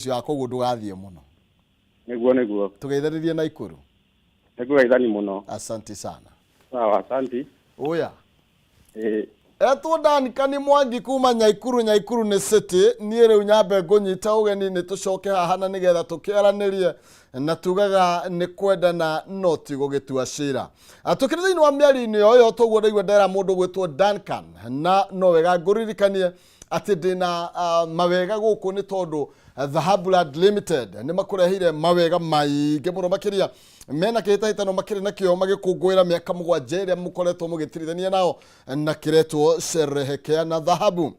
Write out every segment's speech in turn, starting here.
Ũcio wa koguo ndũgathiĩ mũno. Nĩguo nĩguo. Tũgeithanĩrie na Ikuru. Nĩngũgeithani mũno. Asanti sana. Sawa, asanti. Oya. Ĩĩ. Etwo Duncan Mwangi kuma Nyaikuru. Nyaikuru nĩ city. Niĩ rĩu nyambe ngũnyita ũgeni nĩ tũcoke haha na nĩgetha tũkĩaranĩrie na tugaga nĩ kwendana no ti gũgĩtua cira. Tũkĩrĩ thĩinĩ wa mĩario-inĩ o ĩyo toguo ndaigua ndera mũndũ gwĩtwo Duncan na no wega ngũririkanie atĩ ndĩna mawega gũkũ nĩ tondũ Dhahabu Land Limited nĩ makũreheire mawega maingĩ mũno makĩria mena kĩhĩtahĩtano makĩrĩ nakĩo magĩkũngũĩra mĩaka 7 ĩrĩa mũkoretwo mũgĩtirithania nao na kĩretwo Sherehekea na Dhahabu.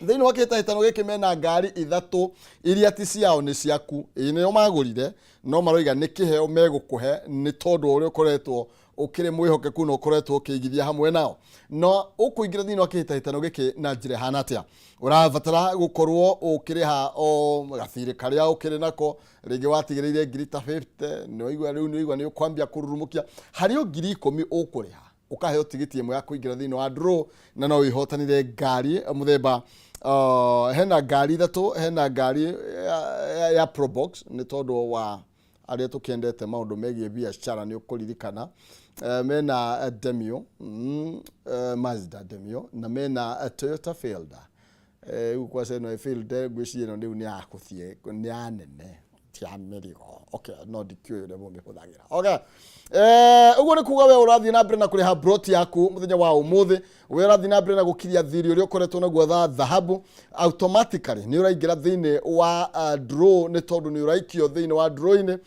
Thĩinĩ wa kĩhĩtahĩtano gĩkĩ mena ngari ithatũ iria ti ciao nĩ ciaku, ĩĩ nĩo magũrire no maroiga nĩ kĩheo megũkũhe nĩ tondũ wa ũrĩa ũkoretwo ũkĩrĩ mwĩhokeku na ũkoretwo ũkĩigithia hamwe nao. Na ũkũingĩra thĩinĩ wa kĩhĩtahĩtano gĩkĩ na njĩra ĩhana atĩa? Ũrabatara gũkorwo ũkĩrĩha o gathirĩ karĩa ũkĩrĩ nako, rĩngĩ watigĩrĩire ngiri ta 50, nĩwaigua rĩu nĩwaigua nĩ ũkwambia kũrurumũkia, harĩ o ngiri 10 ũkũrĩha ũkaheo tigiti ĩmwe ya kũingĩra thĩinĩ wa draw na no wĩhotanire ngari mũthemba hena ngari ithatũ, hena ngari ya Probox nĩ tondũ wa arĩa tũkĩendete maũndũ megiĩ biacara nĩ ũkũririkana. Mena Demio, Mazda Demio na mena Toyota Fielder. Rĩu kwaca ĩno Fielder ngwĩciria ĩno rĩu nĩ ya gũthiĩ, nĩ ya nene ti ya mĩrigo. Okay, no ndikĩũĩ ũrĩa mũmĩhũthagĩra. Okay. Ũguo nĩ kuga we ũrathiĩ na mbere na kũrĩha broti yaku mũthenya wa ũmũthĩ, we ũrathiĩ na mbere na gũkiria thirĩ ũrĩa ũkoretwo naguo tha dhahabu, automatically nĩ ũraingĩra thĩinĩ wa draw nĩ tondũ nĩ ũraikio thĩinĩ wa draw-inĩ,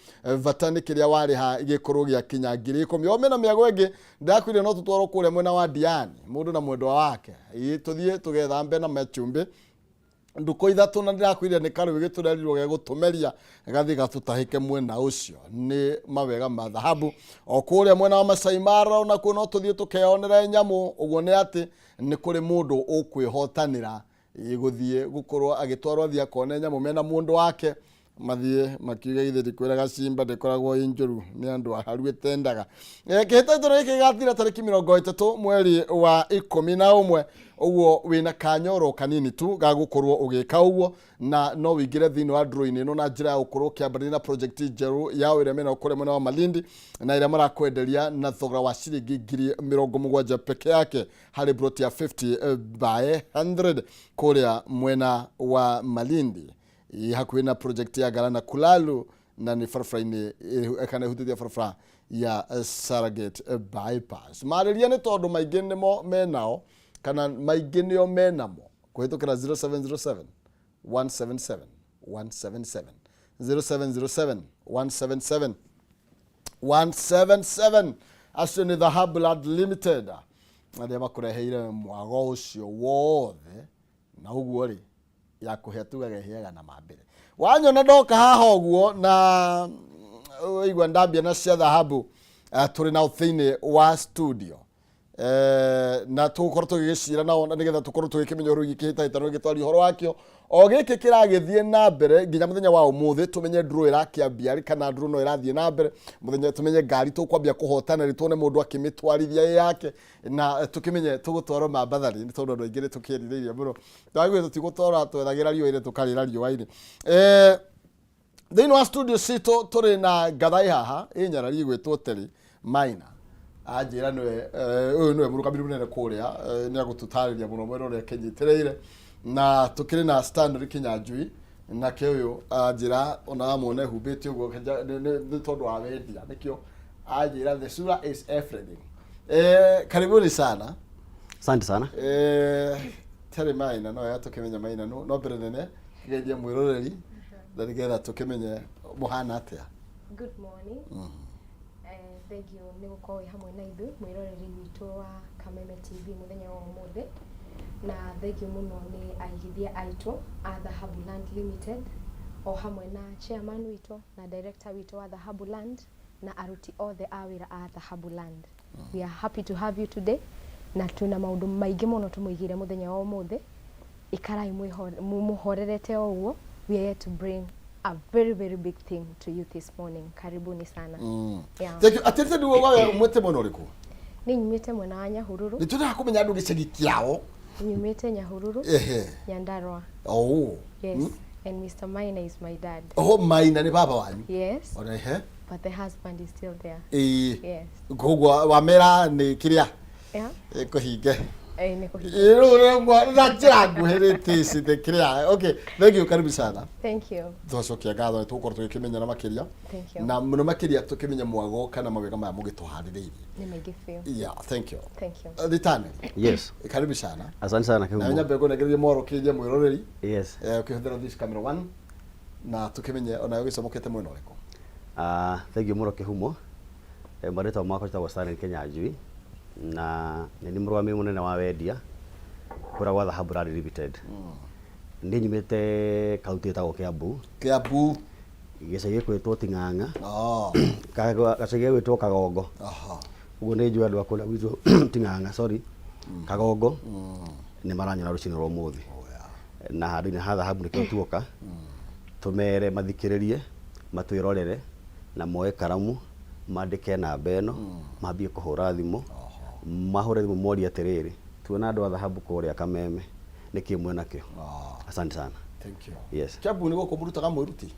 bata nĩ kĩrĩa warĩha gĩkorwo gĩakinya ngiri 10. O mena mĩago ĩngĩ ndakwĩrire no tũtwarwo kũrĩa mwena wa Diani, mũndũ na mwendwa wake, tũthiĩ tũgethambe na macumbĩ ndukũ ithatũ, na ndĩrakwĩrire nĩ karũĩ gĩtũrerirwo gegũtũmeria gathiĩ gatũtahĩke mwena ũcio. Nĩ mawega ma dhahabu. O kũrĩa mwena wa Masai Mara onakuo no tũthiĩ tũkeyonere nyamũ. Ũguo nĩ atĩ nĩ kũrĩ mũndũ ũkwĩhotanĩra gũthiĩ gũkorwo agĩtwarwo athiĩ akone nyamũ mena mũndũ wake, mathiĩ makiuga ithe ndikwĩraga simba ndĩkoragwo ĩ njũru nĩ andũ aharu ĩtendaga. Kĩhĩtahĩtano gĩkĩ gĩgathira tarĩki 30 mweri wa 11, ũguo wĩna kanyoro kanini tu ga gũkorwo ũgĩka ũguo, na no wĩingĩre thĩinĩ wa draw-inĩ ĩno na njĩra ya gũkorwo ũkĩambanĩria na project njerũ yao ĩrĩa mena kũrĩa mwena wa Malindi na ĩrĩa marakwenderia na thogora wa ciringi ngiri 70 peke yake harĩ plot ya 50 by 100 kũrĩa mwena wa Malindi hakuhĩ na project ya Galana Kulalu na nĩ barabara-inĩ kana ĩhutĩtie barabara ya Saragate bypass. Marĩria nĩ tondũ maingĩ nĩmo menao kana maingĩ nĩo menamo kũhĩtũkĩra 0707 177 177, 0707 177 177. Acio nĩ Dhahabu Land Limited arĩa makũreheire mwago ũcio wothe, na ũguo rĩ ya kũhĩa tugaga ĩhĩaga na mambere. Wanyona ndoka haha ũguo na ũigua ndambia na cia dhahabu, tũrĩ nao thĩinĩ wa studio na tũgũkorwo tũgĩgĩcira nao na nĩgetha tũkorwo tũgĩkĩmenya ũhoro wĩgiĩ kĩhĩtahĩtano gĩtwaria ũhoro wakĩo o gĩkĩ kĩragĩthiĩ na mbere nginya mũthenya wa ũmũthĩ, tũmenye draw ĩrakĩambia rĩ kana draw no ĩrathiĩ na mbere mũthenya, tũmenye ngari tũkwambia kũhotana rĩ, tuone mũndũ akĩmĩtwarithia ĩ yake na tũkĩmenye tũgũtwarwo mambathari nĩ tondũ andũ aingĩ nĩ tũkĩrirĩirie mũno twagĩrĩire tũtigũtwara twethagĩra riũa-inĩ tũkarĩra riũa-inĩ. Thĩinĩ wa studio citũ tũrĩ na ngathai haha ĩ nyarari ĩgwĩtwo Terry Maina, anjĩra nĩwe ũyũ nĩwe mũrũgamĩrĩri mũnene kũrĩa, nĩ agũtũtarĩria mũno mwena ũrĩa akĩnyitĩrĩire, na tũkĩrĩ na Stanley Kinyanjui nake ũyũ anjĩra ona amuona ehumbĩte ũguo nĩ tondũ wa wendia, nĩkĩo anjĩra the sura is everything. Karibuni sana. Asante sana. Terry Maina no ya tũkĩmenya Maina no mbere nene kĩgeithie mwĩroreri na nĩgetha tũkĩmenye mũhana atĩa. Good morning. Thank you nĩ gũkorwo wĩ hamwe na ithuĩ mwĩroreri witũ wa Kameme TV mũthenya wa ũmũthĩ, na thank you mũno nĩ aigithia aitũ a Dhahabu Land Limited o hamwe na chairman witũ na director witũ wa Dhahabu Land na aruti othe a wĩra a Dhahabu Land. We are happy to have you today na twĩna maũndũ maingĩ mũno tũmũigĩire mũthenya wa ũmũthĩ. Ikarai mũhorerete o ũguo, we are here to bring a very very big thing to you this morning. Karibuni sana. Yeah. Thank you. Atĩrĩ nĩguo wawe umĩte mwena ũrĩkũ? Nĩ nyumĩte mwena wa Nyahururu. Nĩ twendaga kũmenya andũ gĩcagi kĩao. Nyumĩte Nyahururu. Nyandarua. Oh. Yes. And Mr. Maina is my dad. Oho, Maina nĩ baba wanyu? Yes. Ona ehe. But the husband is still there. Ĩĩ. Yes. Koguo wamera nĩ kĩrĩa Yeah. kũhinge. Eh, nĩ kũhinge. Rĩu na njĩra nguhĩ nĩ tĩcite kĩrĩa. Okay, thank you, karibu sana. Thank you. Twacokia ngatho nĩ tũgũkorwo tũgĩkĩmenyana makĩria. Thank you. Na mũno makĩria tũkĩmenya mwagoka na mawega maya mũgĩtũharĩrĩirie. Nĩ maingĩ biũ. Yeah, thank you. Thank you. Ritani. Yes. Karibu sana. Asante sana Na Kĩhumo. nyambe ngũnengererie mwaro kĩnje mwĩroreri. Yes. Ũkĩhũthĩra this camera one na tũkĩmenye onawe ũgĩcomokete mwena ũrĩkũ. Thank you mũno Kĩhumo. Marĩtwa makwa njĩtagwo Stanley Kenyanjui na nĩ niĩ mũrũgamĩrĩri mũnene wa wendia kũrĩa gwa Dhahabu Land Limited. Niĩ nyumĩte kaunti ĩtagwo Kiambu. Kiambu. Gĩcagi gĩkwĩtwo Ting'ang'a. Oh. Gacagi gĩgwĩtwo Kagongo. Aha. Ũguo nĩ njũĩ andũ a kũrĩa gwitũ Ting'ang'a, sorry. Kagongo nĩ maranyona rũcinĩ rwa ũmũthĩ. Oh, yeah. Na handũ-inĩ ha Dhahabu nĩkĩo tuoka tũmere mathikĩrĩrie, matwĩrorere na moe karamu mandĩke namba ĩno, mambie kũhũra thimũ, mahũre thimũ morie atĩrĩrĩ, tuona andũ a Dhahabu kũrĩa Kameme, nĩkĩ mwenakĩo? Asante sana. Thank you. Yes. Kiambu nĩ gũkũ mũrutaga mwĩruti?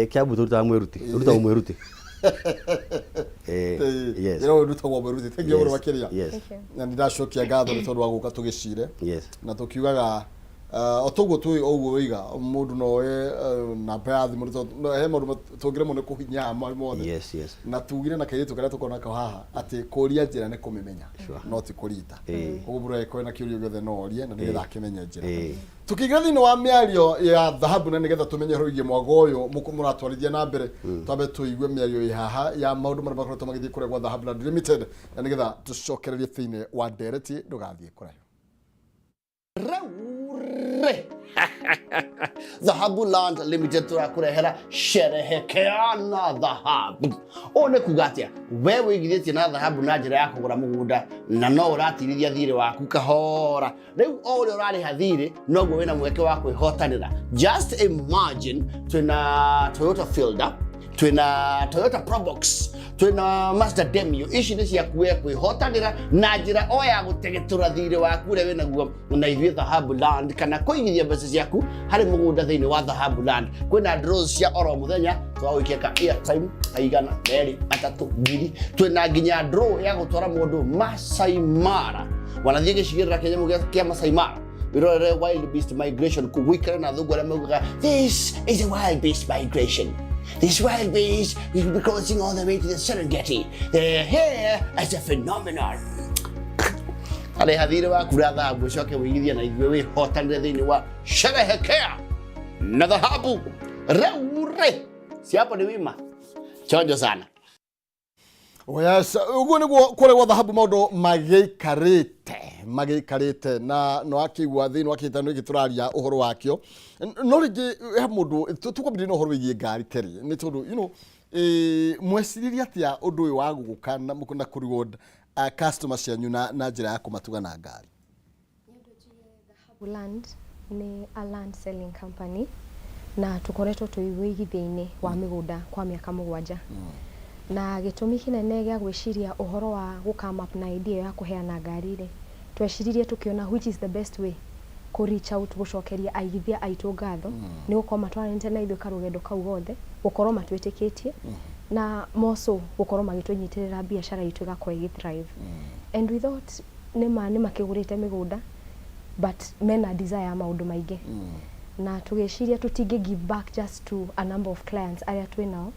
Kiambu tũrutaga mwĩruti, tũrutagwo mwĩruti. Yes. Ĩno ĩrutagwo mwĩruti. Thank you mũno Yes. makĩria. Yes. Thank you. Na nĩ ndacokia ngatho nĩ tondũ wa gũka tũgĩcire. Yes. Na tũkiugaga o toguo tũĩ o ũguo wĩiga mũndũ no oe namba ya thimũ nĩ tondũ he maũndũ tũngĩremwo nĩ kũhinya mothe. Yes, yes. Na tugire na kairĩtu karĩa tũkoragwo nako haha atĩ kũria njĩra nĩ kũmĩmenya no ti kũrita. Koguo mũndũ angĩkorwo na kĩũria gĩothe no orie na nĩgetha akĩmenye njĩra. Tũkĩingĩra thĩinĩ wa mĩario ya Dhahabu na nĩgetha tũmenye ũhoro wĩgiĩ mwago ũyũ mũratwarithia na mbere, twambe tũigue mĩario ĩ haha ya maũndũ marĩa makoretwo magĩthiĩ kũrĩa gwa Dhahabu Land Limited na nĩgetha tũcokererie thĩinĩ wa ndereti. Ndũgathiĩ kũraihu. Rĩu Dhahabu Land Limited tũrakũrehera sherehekea na Dhahabu. Ũũ nĩ kuga atĩa? We wĩigithĩtie na Dhahabu na njĩra ya kũgũra mũgũnda na no ũratirithia thirĩ waku kahora. Rĩu o ũrĩa ũrarĩha thirĩ noguo wĩna mweke wa kwĩhotanĩra. Just imagine, twĩna Toyota Fielder, twĩna Toyota Probox, twĩna Mazda Demio. Ici nĩ ciaku we kwĩhotanĩra na njĩra o ya gũtegetũra thirĩ waku ũrĩa wĩnaguo na ithuĩ Dhahabu Land, kana kũigithia mbeca ciaku harĩ mũgũnda thĩinĩ wa Dhahabu Land. Kwĩna draws cia oro mũthenya, twagũikia ka airtime kaigana merĩ matatũ ngiri. Twĩna nginya draw ya gũtwara mũndũ Masai Mara. Wanathiĩ gĩcigĩrĩra kĩa nyamũ kĩa Masai Mara, wirorere wild beast migration kũu, gũikare na thũngũ arĩa maugaga, "This is a wild beast migration. This wild beast will be crossing all the way to the Serengeti. They're here as a phenomenon." Arĩha thirĩ waku na Dhahabu, ũcoke wĩigithie na ithuĩ wĩhotanĩre thĩinĩ wa sherehekea na Dhahabu. Rĩu rĩ ciapo nĩ wima chonjo sana. Oh yes, ũguo nĩguo kũrĩa gwa Dhahabu maũndũ magĩikarĩte na no akĩigua thĩinĩ wa kĩhĩtahĩtano gĩkĩ tũraria ũhoro wakĩo. No rĩngĩ he mũndũ tũkwambĩrĩria na ũhoro wĩgiĩ ngari terĩ nĩ tondũ mweciririe atĩa ũndũ ũyũ wa gũka na kũ reward customer cianyu na njĩra ya kũmatuga na ngari? Dhahabu Land nĩ a land selling company na tũkoretwo twĩ wĩigithia-inĩ wa mĩgũnda kwa mĩaka 7, na gĩtũmi kĩnene gĩa gwĩciria ũhoro wa gũ come up na idea ya kũheana ngari rĩ, tweciririe tũkĩona which is the best way kũ reach out gũcokeria aigithia aitũ ngatho nĩ gũkorwo matwaranĩte na ithuĩ karũgendo kau gothe, gũkorwo matwĩtĩkĩtie na moso gũkorwo magĩtũnyitĩrĩra biacara itũ ĩgakorwo ĩgĩ thrive. And we thought nĩma nĩ makĩgũrĩte mĩgũnda but mena desire ya maũndũ maingĩ, na tũgĩciria tũtingĩ give back just to a number of clients arĩa twĩ nao,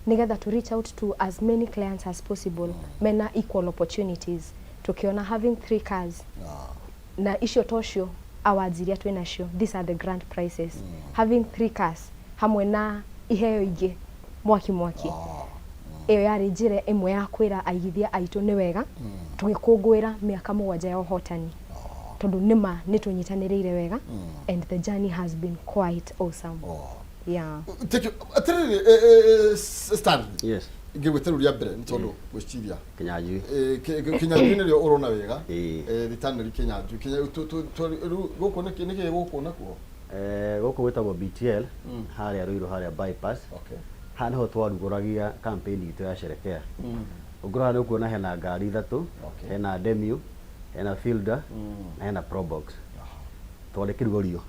nĩgetha to reach out to as many clients as possible mena equal opportunities. Tukiona having three cars na icio tocio awards iria twĩ nacio, these are the grand prizes, having three cars hamwe na iheo ingĩ mwaki mwaki, ĩyo yarĩ njĩra ĩmwe ya kwĩra aigithia aitũ nĩ wega tũgĩkũngũĩra mĩaka 7 ya ũhotani, tondũ nĩma nĩ tũnyitanĩrĩire wega and the journey has been quite awesome, yeah. Thank you. Atĩrĩrĩ Stanley. Yes. Ngĩgwĩte rĩu rĩa mbere nĩ tondũ gwĩciria Kinyanjui. Kinyanjui nĩrĩo ũrona wega. Ĩĩ. Ritani Kinyanjui. Rĩu gũkũ nĩkĩ gũkũ nakuo? Gũkũ gwĩtagwo BTL harĩa Ruiru, harĩa bypass. Haha nĩho twarugũragia campaign itũ ya sherekea. Ũngĩrora nĩ ũkuona hena ngari ithatũ, hena Demio, hena Fielder na hena Probox. Twarĩ kĩrugũrio.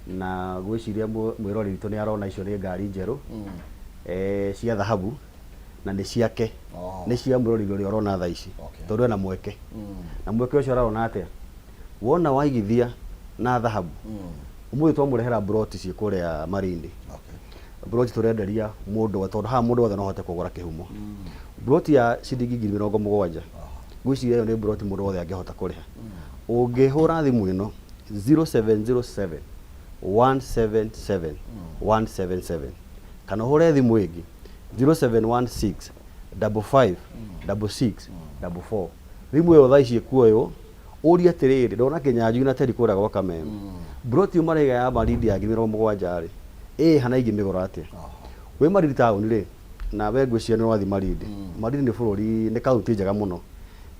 Na ngwĩciria mwĩroreri witũ nĩ arona icio nĩ ngari njerũ cia thahabu na nĩ ciake. Nĩ cia mwĩroreri ũrĩa ũrona thaa ici. Tondũ ena mweke. Na mweke ũcio ararona atĩa? Wona waigithia na thahabu. Ũmũthĩ twamũrehera mburoti ciĩ kũrĩa Malindi. Mburoti tũrenderia mũndũ wothe tondũ haha mũndũ wothe no ahote kũgũra kĩhumo. Mburoti ya ciringi 70,000. Ngwĩciria ĩyo nĩ mburoti mũndũ wothe angĩhota kũrĩha. Ũngĩhũra thimũ ĩno 0707 177 177 kana ũhũre thimũ ĩngĩ 0716 55 66 44. Thimũ ĩyo thaa ici ĩkuoywo ũrie atĩrĩrĩ, ndona Kĩnyanjui na Teri kũrĩa gwa Kameme. Mburoti ĩyo maraiga ya Malindi ya 70,000 rĩ, ĩha na ingĩmĩgũra atĩa? Wĩ Malindi taũni rĩ, na we ngwĩciria nĩ ũrathiĩ Malindi. Malindi nĩ bũrũri, nĩ kaũntĩ njega mũno.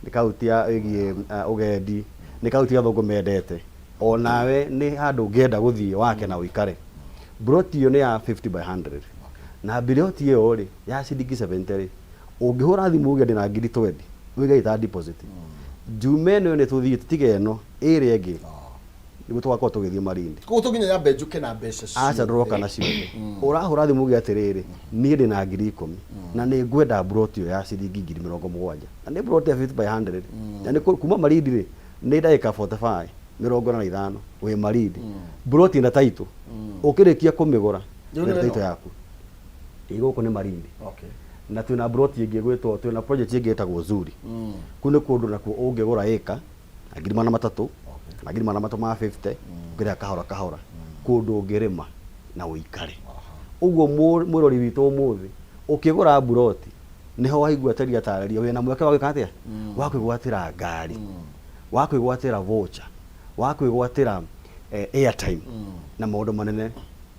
Nĩ kaũntĩ ya ĩgiĩ ũgendi, nĩ kaũntĩ athũngũ mendete. Onawe nĩ handũ ũngĩenda gũthiĩ wake na ũikare. Mburoti ĩyo nĩ ya 50 by 100. Na mburoti ĩyo rĩ, ya ciringi 70 rĩ, ũngĩhũra thimũ uge ndĩna ngiri 20, ũige ĩta deposit. Njume ĩno ĩno tũthiĩ tũtige ĩno, ĩrĩa ĩngĩ nĩguo tũgakorwo tũgĩthiĩ Malindi. Koguo to nginya nyambe njũke na mbeca Aca ciothe. ndũroka na ciothe. Ũrahũra thimũ uge atĩrĩrĩ, niĩ ndĩna 10,000 na nĩ ngwenda mburoti ĩyo ya ciringi 70,000. Na nĩ mburoti ya 50 by 100. Na nĩ kuma Malindi rĩ, nĩ ndagĩka 45, 45 wĩ Malindi. Mburoti ĩna title. Ũkĩrĩkia kũmĩgũra, Rĩu nĩ nĩ title ĩno? yaku. Ĩ gũkũ nĩ Malindi. Na twĩna mburoti ĩngĩ ĩgwĩtwo, twĩna project ĩngĩ ĩtagwo Zuri. Kũu nĩ kũndũ nakuo ũngĩgũra ĩka na 300,000, kana 350,000, ũkĩrĩha kahora kahora. Kũndũ ũngĩrĩma na ũikare. Ũguo mwĩrori witũ ũmũthĩ, ũkĩgũra mburoti, nĩho waigua Teri atarĩria wĩna mweke wa gwĩka atĩa? Wa kwĩgwatĩra ngari, wa kwĩgwatĩra voucher, wa kwĩgwatĩra airtime na maũndũ manene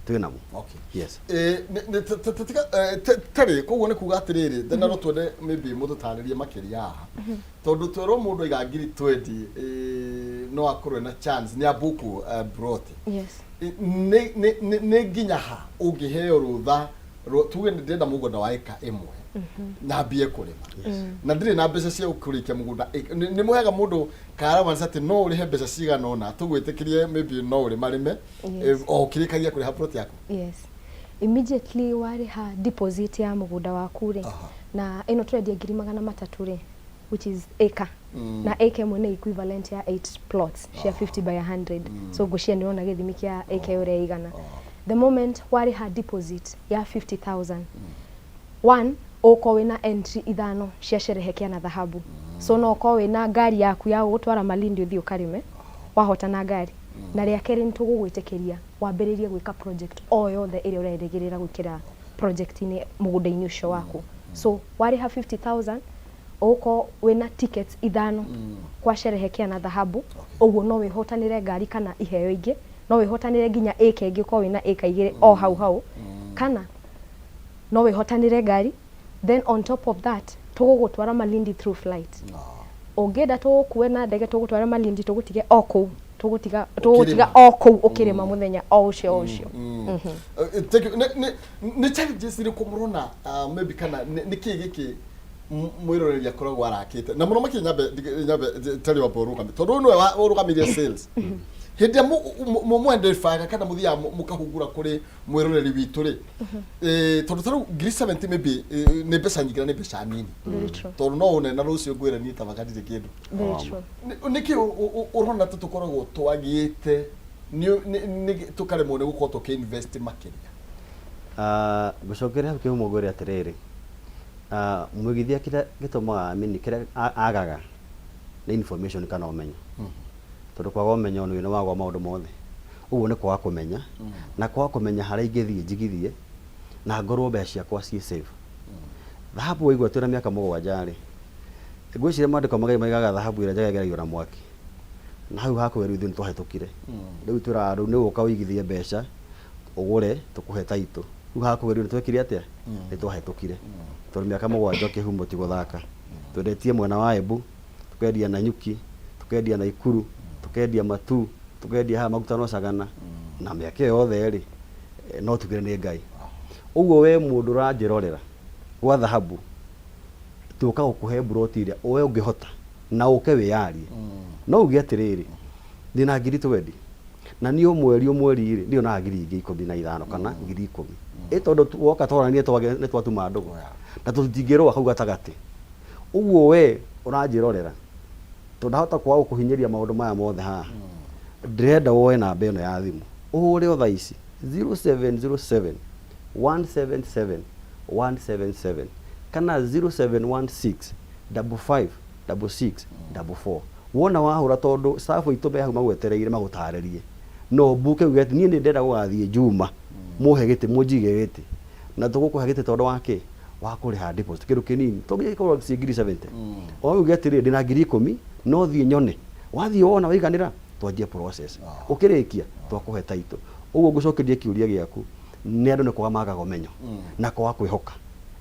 twĩ namo. Yes. Terĩ, koguo nĩ kuga atĩrĩrĩ, then no twende maybe mũtũtarĩrie makĩria haha. Tondũ twerwo mũndũ aiga ngiri 20 no akorwo na chance nĩ ambuku mburoti. Yes. Nĩ nginya ha ũngĩheo rũtha tuge nĩ ndĩrenda mũgũnda wa ĩka ĩmwe nyambie kũrĩma na ndirĩ na mbeca cia kũrĩkia mũgũnda, nĩ mũheaga mũndũ ka allowance atĩ no ũrĩhe mbeca cigana ũna tũgwĩtĩkĩrie maybe no ũrĩmarĩme o ũkĩrĩkagia kũrĩha plot yaku? Yes. Immediately warĩha deposit ya mũgũnda waku rĩ, na ĩno tũrendia 300,000 rĩ, which is acre. Na acre ĩmwe nĩ equivalent ya 8 plots cia 50 by 100. So ngwĩciria nĩ ũrona gĩthimi kĩa acre ũrĩa ĩigana. The moment warĩha deposit ya 50,000, one, ũgũkorwo wĩna entry ithano cia sherehekea na dhahabu. So no ũkorwo wĩna ngari yaku ya gũgũtwara Malindi ũthiĩ ũkarĩme, wahota na ngari. Na rĩa kerĩ nĩ tũgũgwĩtĩkĩria wambĩrĩrie gwĩka project o yothe ĩrĩa ũrerĩgĩrĩra gwĩkĩra project-inĩ mũgũnda-inĩ ũcio waku. So warĩha 50,000 ũgũkorwo wĩna tickets ithano kwa sherehekea na dhahabu. Ũguo no wĩhotanĩre ngari kana iheo ingĩ, no wĩhotanĩre nginya ĩka ĩngĩ ũkorwo wĩna ĩka igĩrĩ o hau hau, kana no wĩhotanĩre ngari. Then on top of that tũgũgũtwara Malindi through flight. Ũngĩenda tũgũkue na ndege tũgũtware Malindi tũgũtige o kũu, tũgũtiga tũgũtiga o kũu ũkĩrĩma mũthenya o ũcio o ũcio. Thank you. Nĩ challenges irĩkũ mũrona, maybe kana nĩ kĩĩ gĩkĩ mwĩroreri akoragwo arakĩte na mũno makĩria? Nyambe Terĩ wambe ũrũgame tondũ ũyũ nĩwe ũrũgamĩire sales. Hĩndĩ ĩrĩa mũendebaga kana mũthiaga mũkahungura kũrĩ mwĩroreri witũ rĩ, tondũ ta rĩu 70,000 maybe nĩ mbeca nyingĩ na nĩ mbeca nini. Very true. Tondũ no ũne na rũciũ ngwĩre niĩ tabaga ndirĩ kĩndũ. Very true. Nĩkĩ ũrona ta tũkoragwo twagĩte tũkaremwo nĩ gũkorwo tũkĩ-invest makĩria? Ngũcokeria hau kĩhumo ngwĩre atĩrĩrĩ, mũigithia kĩrĩa gĩtũmaga, I mean, kĩrĩa agaga nĩ information kana ũmenyo, tondũ kwaga ũmenyo nĩ wagwa maũndũ mothe. Ũguo nĩ kwaga kũmenya na kwaga kũmenya harĩa ingĩthiĩ njigithie na ngorwo mbeca ciakwa ciĩ safe. Thahabu waigua twĩna mĩaka 7 rĩ, ngwĩciria maandĩko magai maigaga thahabu ĩrĩa njega ĩgeragio na mwaki, na hau hakũgerio ithuĩ nĩ twahĩtũkire. Rĩu twĩraga rĩu nĩ ũgũka ũigithie mbeca ũgũre tũkũhe title. Rĩu hakũgerio nĩ twekire atĩa? Nĩ twahĩtũkire, tondũ mĩaka 7 kĩhumo ti gũthaka. Twendetie mwena wa Embu, tũkendia Nanyuki, tũkendia Naikuru, tũkendia Matu, tũkendia haha Makutano Sagana, na mĩaka ĩyo yothe rĩ, no tugire nĩ Ngai. Ũguo we mũndũ ũranjĩrorera gwa thahabu, tũka gũkũhe mburoti ĩrĩa we ũngĩhota na ũke wĩyarie. No uge atĩrĩrĩ, ndĩna ngiri 20. Na niĩ o mweri o mweri rĩ, ndionaga ngiri ingĩ 15 kana 10,000. Ĩ tondũ woka twarania nĩ twatuma ndũgũ. Na tũtingĩrũa hau gatagatĩ. Ũguo we ũranjĩrorera, tondũ ndahota kwaga gũkũhinyĩria maũndũ maya mothe haha. Ndĩrenda woe namba ĩno ya thimũ, ũhũre o thaa ici 0707 177 177 kana 0716 55 66 44. Wona wahũra tondũ staff aitũ me hau magwetereire magũtarĩrie. No mbuke uge atĩ niĩ nĩ ndĩrenda gũgathiĩ Juma, mũhe gĩtĩ, mũnjige gĩtĩ. Na tũgũkũhe gĩtĩ tondũ wa kĩ? Wa kũrĩha deposit, kĩndũ kĩnini. To nginya gĩkorwo ciĩ ngiri 70. O uge atĩrĩrĩ, ndĩna 10,000, no thiĩ nyone. Wathiĩ wona waiganĩra, twanjie process. Ũkĩrĩkia, twakũhe title. Ũguo ngũcokerie kĩũria gĩaku, nĩ andũ nĩ kwaga magaga ũmenyo, na kwaga kwĩhoka.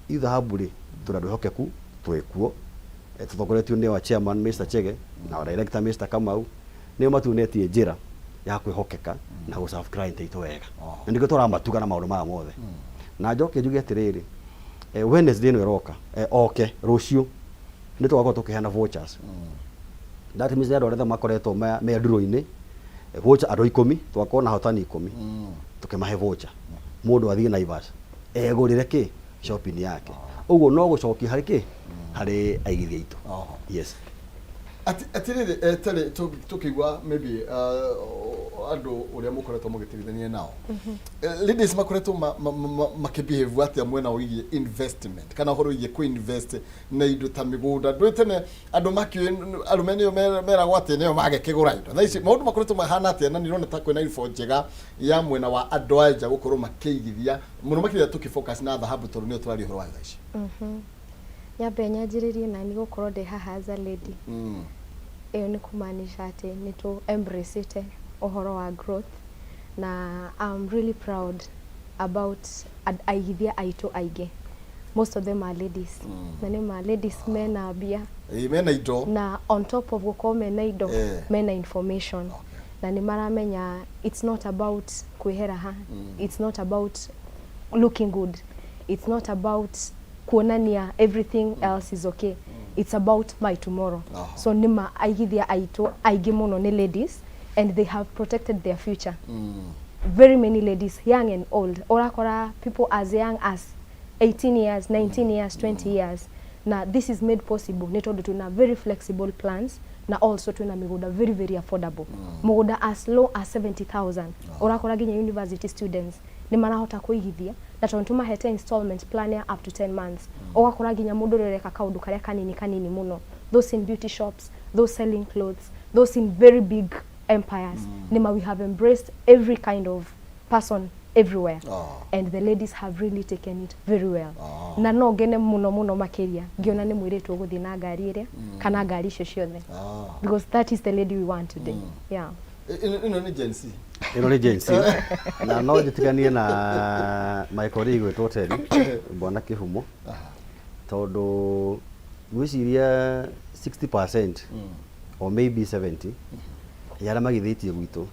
Ithahabu rĩ, tũrĩ andũ ehokeku, twĩkuo, tũtongoretio nĩ our chairman Mr. Chege, na our director Mr. Kamau, nĩo matuonetie njĩra ya kwĩhokeka na gũ serve client aitũ wega. Na nĩkĩo tũramatuga na maũndũ maya mothe. Na njoke njuge atĩrĩrĩ, Wednesday ĩno ĩroka, oke rũciũ, nĩ tũgakorwo tũkĩheana vouchers. That means nĩ andũ arĩa makoretwo me nduro-inĩ, voucher andũ 10, tũgakorwo na ahotani 10, tũkĩmahe voucher. Mũndũ athiĩ Naivas, egũrĩre kĩ? Shopping yake. Ũguo no gũcokia harĩ kĩ? Harĩ aigithia aitũ. Yes. Atirĩrĩ, Terry, tũkĩigua maybe andũ ũrĩa mũkoretwo mũgĩteithania nao, ladies makoretwo makĩbehave atĩa mwena wĩgiĩ investment kana ũhoro wĩgiĩ kũ-invest na indo ta mĩgũnda? Ndũĩ tene andũ makĩũĩ arũme nĩo meragwo atĩ nĩo magĩkĩgũra indo. Thaa ici maũndũ makoretwo mahana atĩa? Na nĩũrona ta kwĩna info njega ya mwena wa andũ a nja gũkorwo makĩigithia mũno makĩria tũkĩ-focus na thahabu tondũ nĩyo tũraria ũhoro wayo thaa ici. Nyambe nyanjĩrĩrie nani gũkorwo ndĩ haha as a lady. Ĩyo nĩ kũmaanisha atĩ nĩ tũ embrace ũhoro wa growth na I'm really proud about aigithia aitũ aingĩ. Most of them are ladies. Na nĩ ma ladies mena mbia. Ĩĩ, mena indo. Na on top of gũkorwo mena indo, mena information. Na nĩ maramenya it's not about kwĩhera ha. It's not about looking good. It's not about kuonania everything else is okay. It's about my tomorrow. So nĩ ma aigithia aitũ aingĩ mũno nĩ ladies and they have protected their future. Very many ladies, young and old. Ũrakora people as young as 18 years, 19 years, 20 years. Na this is made possible nĩ tondũ twĩna very flexible plans na also twĩna mĩgũnda very very affordable. Mũgũnda as low as 70,000. Ũrakora nginya university students nĩ marahota kũigithia na tondũ tũmahete installment plan ya up to 10 months. Ũgakora nginya mũndũ ũrĩa ũreka kaũndũ karĩa kanini kanini mũno, those in beauty shops, those selling clothes, those in very big empires. Nĩma we have embraced every kind of person everywhere. And the ladies have really taken it very well. Na no ngene mũno mũno makĩria ngĩona nĩ mũirĩtu ũgũthiĩ na ngari ĩrĩa kana ngari icio ciothe. Because that is the lady we want today. Yeah. Ĩno nĩ Gen Z. Ĩno nĩ Gen Z. Na no njĩtiganie na my colleague gwĩtwo Terry, Bwana Kĩhumo. Tondũ ngwĩciria 60% or maybe 70 ya arĩa magithĩtie gwitũ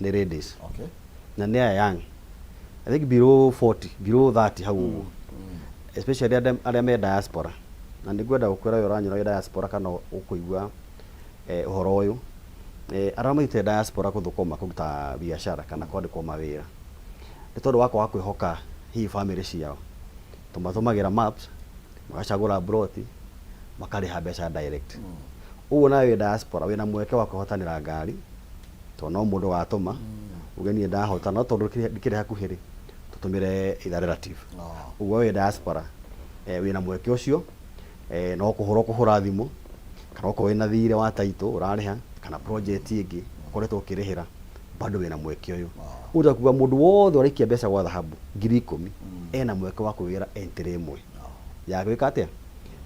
nĩ ladies. Na nĩ aya young. I think below 40, below 30 hau ũguo. Especially arĩa me diaspora. Na nĩ ngwenda gũkwĩra we ũranyona wĩ diaspora kana ũkũigua ũhoro ũyũ. Arĩa mathiĩte diaspora gũthũkũma kũruta biacara kana kwandĩkwo mawĩra. Nĩ tondũ wa kwaga kwĩhoka hihi family ciao. Tũmatũmagĩra maps, magacagũra ploti, makarĩha mbeca direct. Ũguo nawe wĩ diaspora wĩna mweke wa kwĩhotanĩra ngari, tondũ no mũndũ watũma, uge niĩ ndahota, no tondũ ndikĩrĩ hakuhĩ rĩ, tũtũmĩre either relative. Ũguo wĩ diaspora, wĩna mweke ũcio, no kũhũra ũkũhũra thimũ, kana okorwo wĩna thirĩ wa title ũrarĩha, kana project ĩngĩ ũkoretwo ũkĩrĩhĩra, bado wĩna mweke ũyũ. Ũguo ta kuga mũndũ wothe ũraikia mbeca gwa thahabu 10,000, ena mweke wa kwĩgĩra entry ĩmwe ya gwĩka atĩa?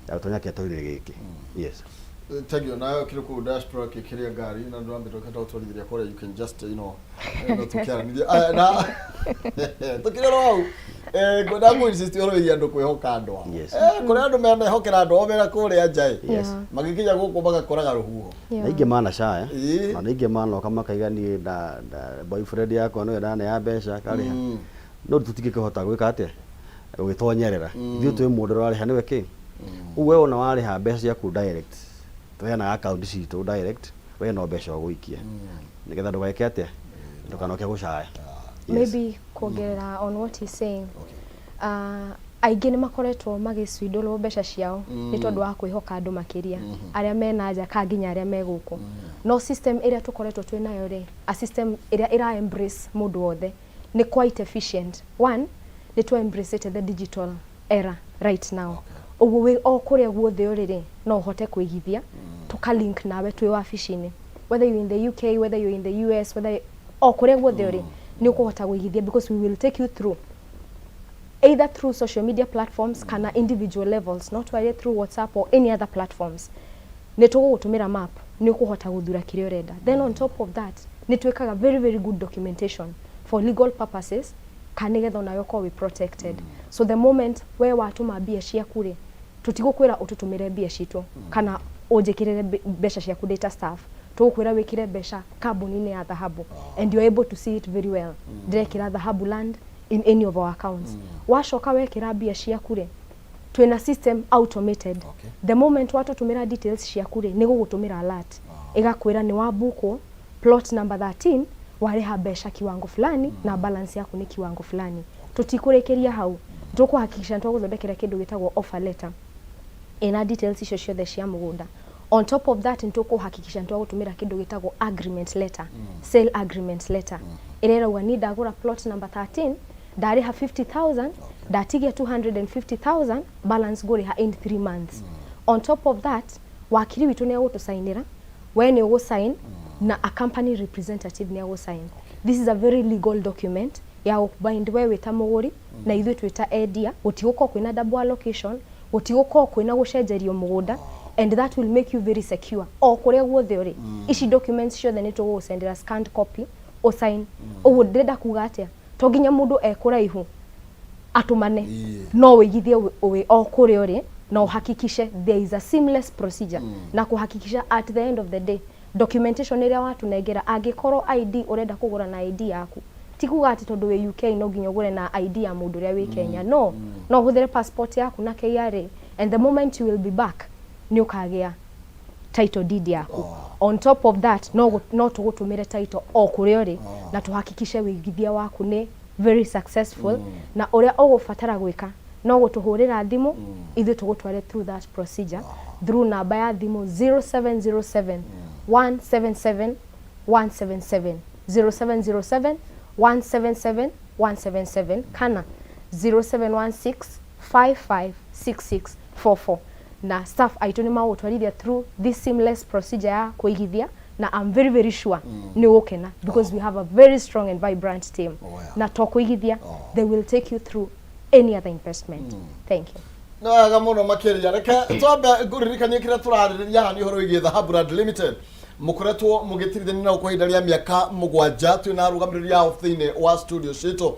Ya gũtonya kĩatũ-inĩ gĩkĩ. Yes. Thank you. Nayo kĩrĩ kũu diaspora kĩkĩrĩa ngari na ndũrambĩte ũkĩenda gũtwarithĩria kũrĩa, you can just no tũkĩaranĩria. Na tũkĩrĩ oro hau, ngwenda ngũ insist ũhoro wĩgiĩ andũ kwĩhoka andũ ao. Kũrĩa andũ mehokera andũ ao mena kũrĩa nja ĩ. Magĩkinya gũkũ magakoraga rũhuho. Na ingĩ manacaya, na ningĩ manoka makaiga niĩ na boyfriend yakwa nĩwe ndanea mbeca akarĩha. No tũtingĩkĩhota gwĩka atĩa? Gũgĩtonyerera. Ithuĩ twĩ mũndũ ũrarĩha nĩwe kĩ? Ũguo we wona warĩha mbeca ciaku direct, tũheanaga account citũ direct, we no mbeca ũgũikia. Nĩgetha ndũgeke atĩa? Ndũkanoke gũcaya. Maybe kuongerera on what he's saying, aingĩ nĩ makoretwo magĩcindũrwo mbeca ciao nĩ tondũ wa kwĩhoka andũ makĩria arĩa mena nja ka nginya arĩa me gũkũ. No system ĩrĩa tũkoretwo twĩ nayo rĩ, a system ĩrĩa ĩra embrace mũndũ wothe, nĩ quite efficient. One, nĩ twa embrace the digital era right now. Ũguo wĩ o kũrĩa guothe ũrĩ rĩ, no ũhote kũigithia, tũka link nawe twĩ wabici-inĩ, whether you're in the UK, whether you're in the US, whether o kũrĩa guothe ũrĩ, nĩ ũkũhota kũigithia because we will take you through either through social media platforms kana individual levels, not twarie through WhatsApp or any other platforms. Nĩ tũgũgũtũmĩra map, nĩ ũkũhota gũthura kĩrĩa ũrenda. Then on top of that, nĩ twĩkaga very very good documentation for legal purposes kana nĩgetha onawe ũkorwo wĩ protected. So the moment we watũma mbia ciaku rĩ, tũtigũkwĩra ũtũtũmĩre mbia citũ kana ũnjĩkĩrĩre mbeca ciaku ndĩ ta staff. Tũgũkwĩra wĩkĩre mbeca kambuni-inĩ ya Dhahabu, and you're able to see it very well. Ndĩrekĩra Dhahabu Land in any of our accounts. Wacoka wekĩra mbia ciaku rĩ, twĩna system automated. The moment watũtũmĩra details ciaku rĩ, nĩ gũgũtũmĩra alert, ĩgakwĩra nĩ wabukwo plot number 13, warĩha mbeca kiwango fulani na balance yaku nĩ kiwango fulani. Tũtikũrĩkĩria hau, tũkũhakikisha nĩ twagũthondekera kĩndũ gĩtagwo offer letter ĩna details icio ciothe cia mũgũnda. On top of that, nĩ tũkũhakikisha nĩ twagũtũmĩra kĩndũ gĩtagwo agreement letter, sale agreement letter, ĩrĩa ĩrauga niĩ ndagũra plot number 13, ndarĩha 50,000, ndatigia 250,000, balance ngũrĩha in 3 months. On top of that, wakiri witũ nĩ agũtũcainĩra, we nĩ ũgũsign na a company representative nĩ agũsign. This is a very legal document ya gũbind we wĩ ta mũgũri na ithuĩ twĩ ta endia. Gũtigũkorwo kwĩna double allocation, gũtigũkorwo kwĩna gũcenjerio mũgũnda, and that will make you very secure o kũrĩa guothe ũrĩ. Ici documents ciothe nĩ tũgũgũcendera scanned copy ũsign. Ũguo ndĩrenda kuga atĩa? To nginya mũndũ e kũraihu atũmane. No wĩigithie wĩ o kũrĩa ũrĩ na ũhakikishe there is a seamless procedure na kũhakikisha at the end of the day documentation ĩrĩa watũnengera, angĩkorwo ID ũrenda kũgũra na ID yaku, ti kuga atĩ tondũ wĩ UK no nginya ũgũre na ID ya mũndũ ũrĩa wĩ Kenya. No ũhũthĩre passport yaku na KRA, and the moment you will be back, nĩ ũkagĩa title deed yaku. On top of that, no tũgũtũmĩre title o kũrĩa ũrĩ na tũhakikishe wĩigithia waku nĩ very successful. Na ũrĩa ũgũbatara gwĩka no gũtũhũrĩra thimũ, ithuĩ tũgũtware through that procedure through namba ya thimũ 0707 177 177, 0707 177 177 kana 0716 556644, na staff aitũ nĩ magũtwarithia through this seamless procedure ya kũigithia, na I'm very very sure nĩ ũgũkena because we have a very strong and vibrant team. Na to kũigithia, they will take you through any other investment. Thank you. Nĩ wega mũno makĩria. Reke twambe ngũririkanie kĩrĩa tũrarĩrĩria haha nĩ ũhoro wĩgiĩ Dhahabu Land Limited, mũkoretwo mũgĩtirithania nao kwa ihinda rĩa mĩaka 7. Twĩna arũgamĩrĩri ao thĩinĩ wa studio citũ.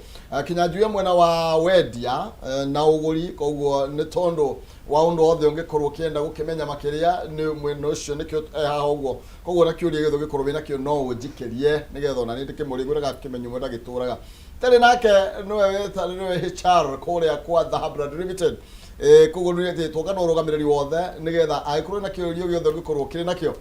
Kinyanjui mwena wa wendia na ũgũri, koguo nĩ tondũ wa ũndũ wothe ũngĩkorwo ũkĩenda gũkĩmenya makĩria nĩ mwena ũcio nĩkĩo haha ũguo. Koguo na kĩũria gĩothe ũngĩkorwo wĩna kĩo no ũnjikĩrie nĩgetha ona niĩ ndĩkĩmũrĩgũre gakĩmenyo ũmwe ndagĩtũraga tarĩ nake nĩwe nĩwe HR kũrĩa kwa Dhahabu Land Limited. Koguo nĩ etĩtwo kana ũrũgamĩrĩri wothe nĩgetha angĩkorwo na kĩũria gĩothe ũngĩkorwo ũkĩrĩ nakĩo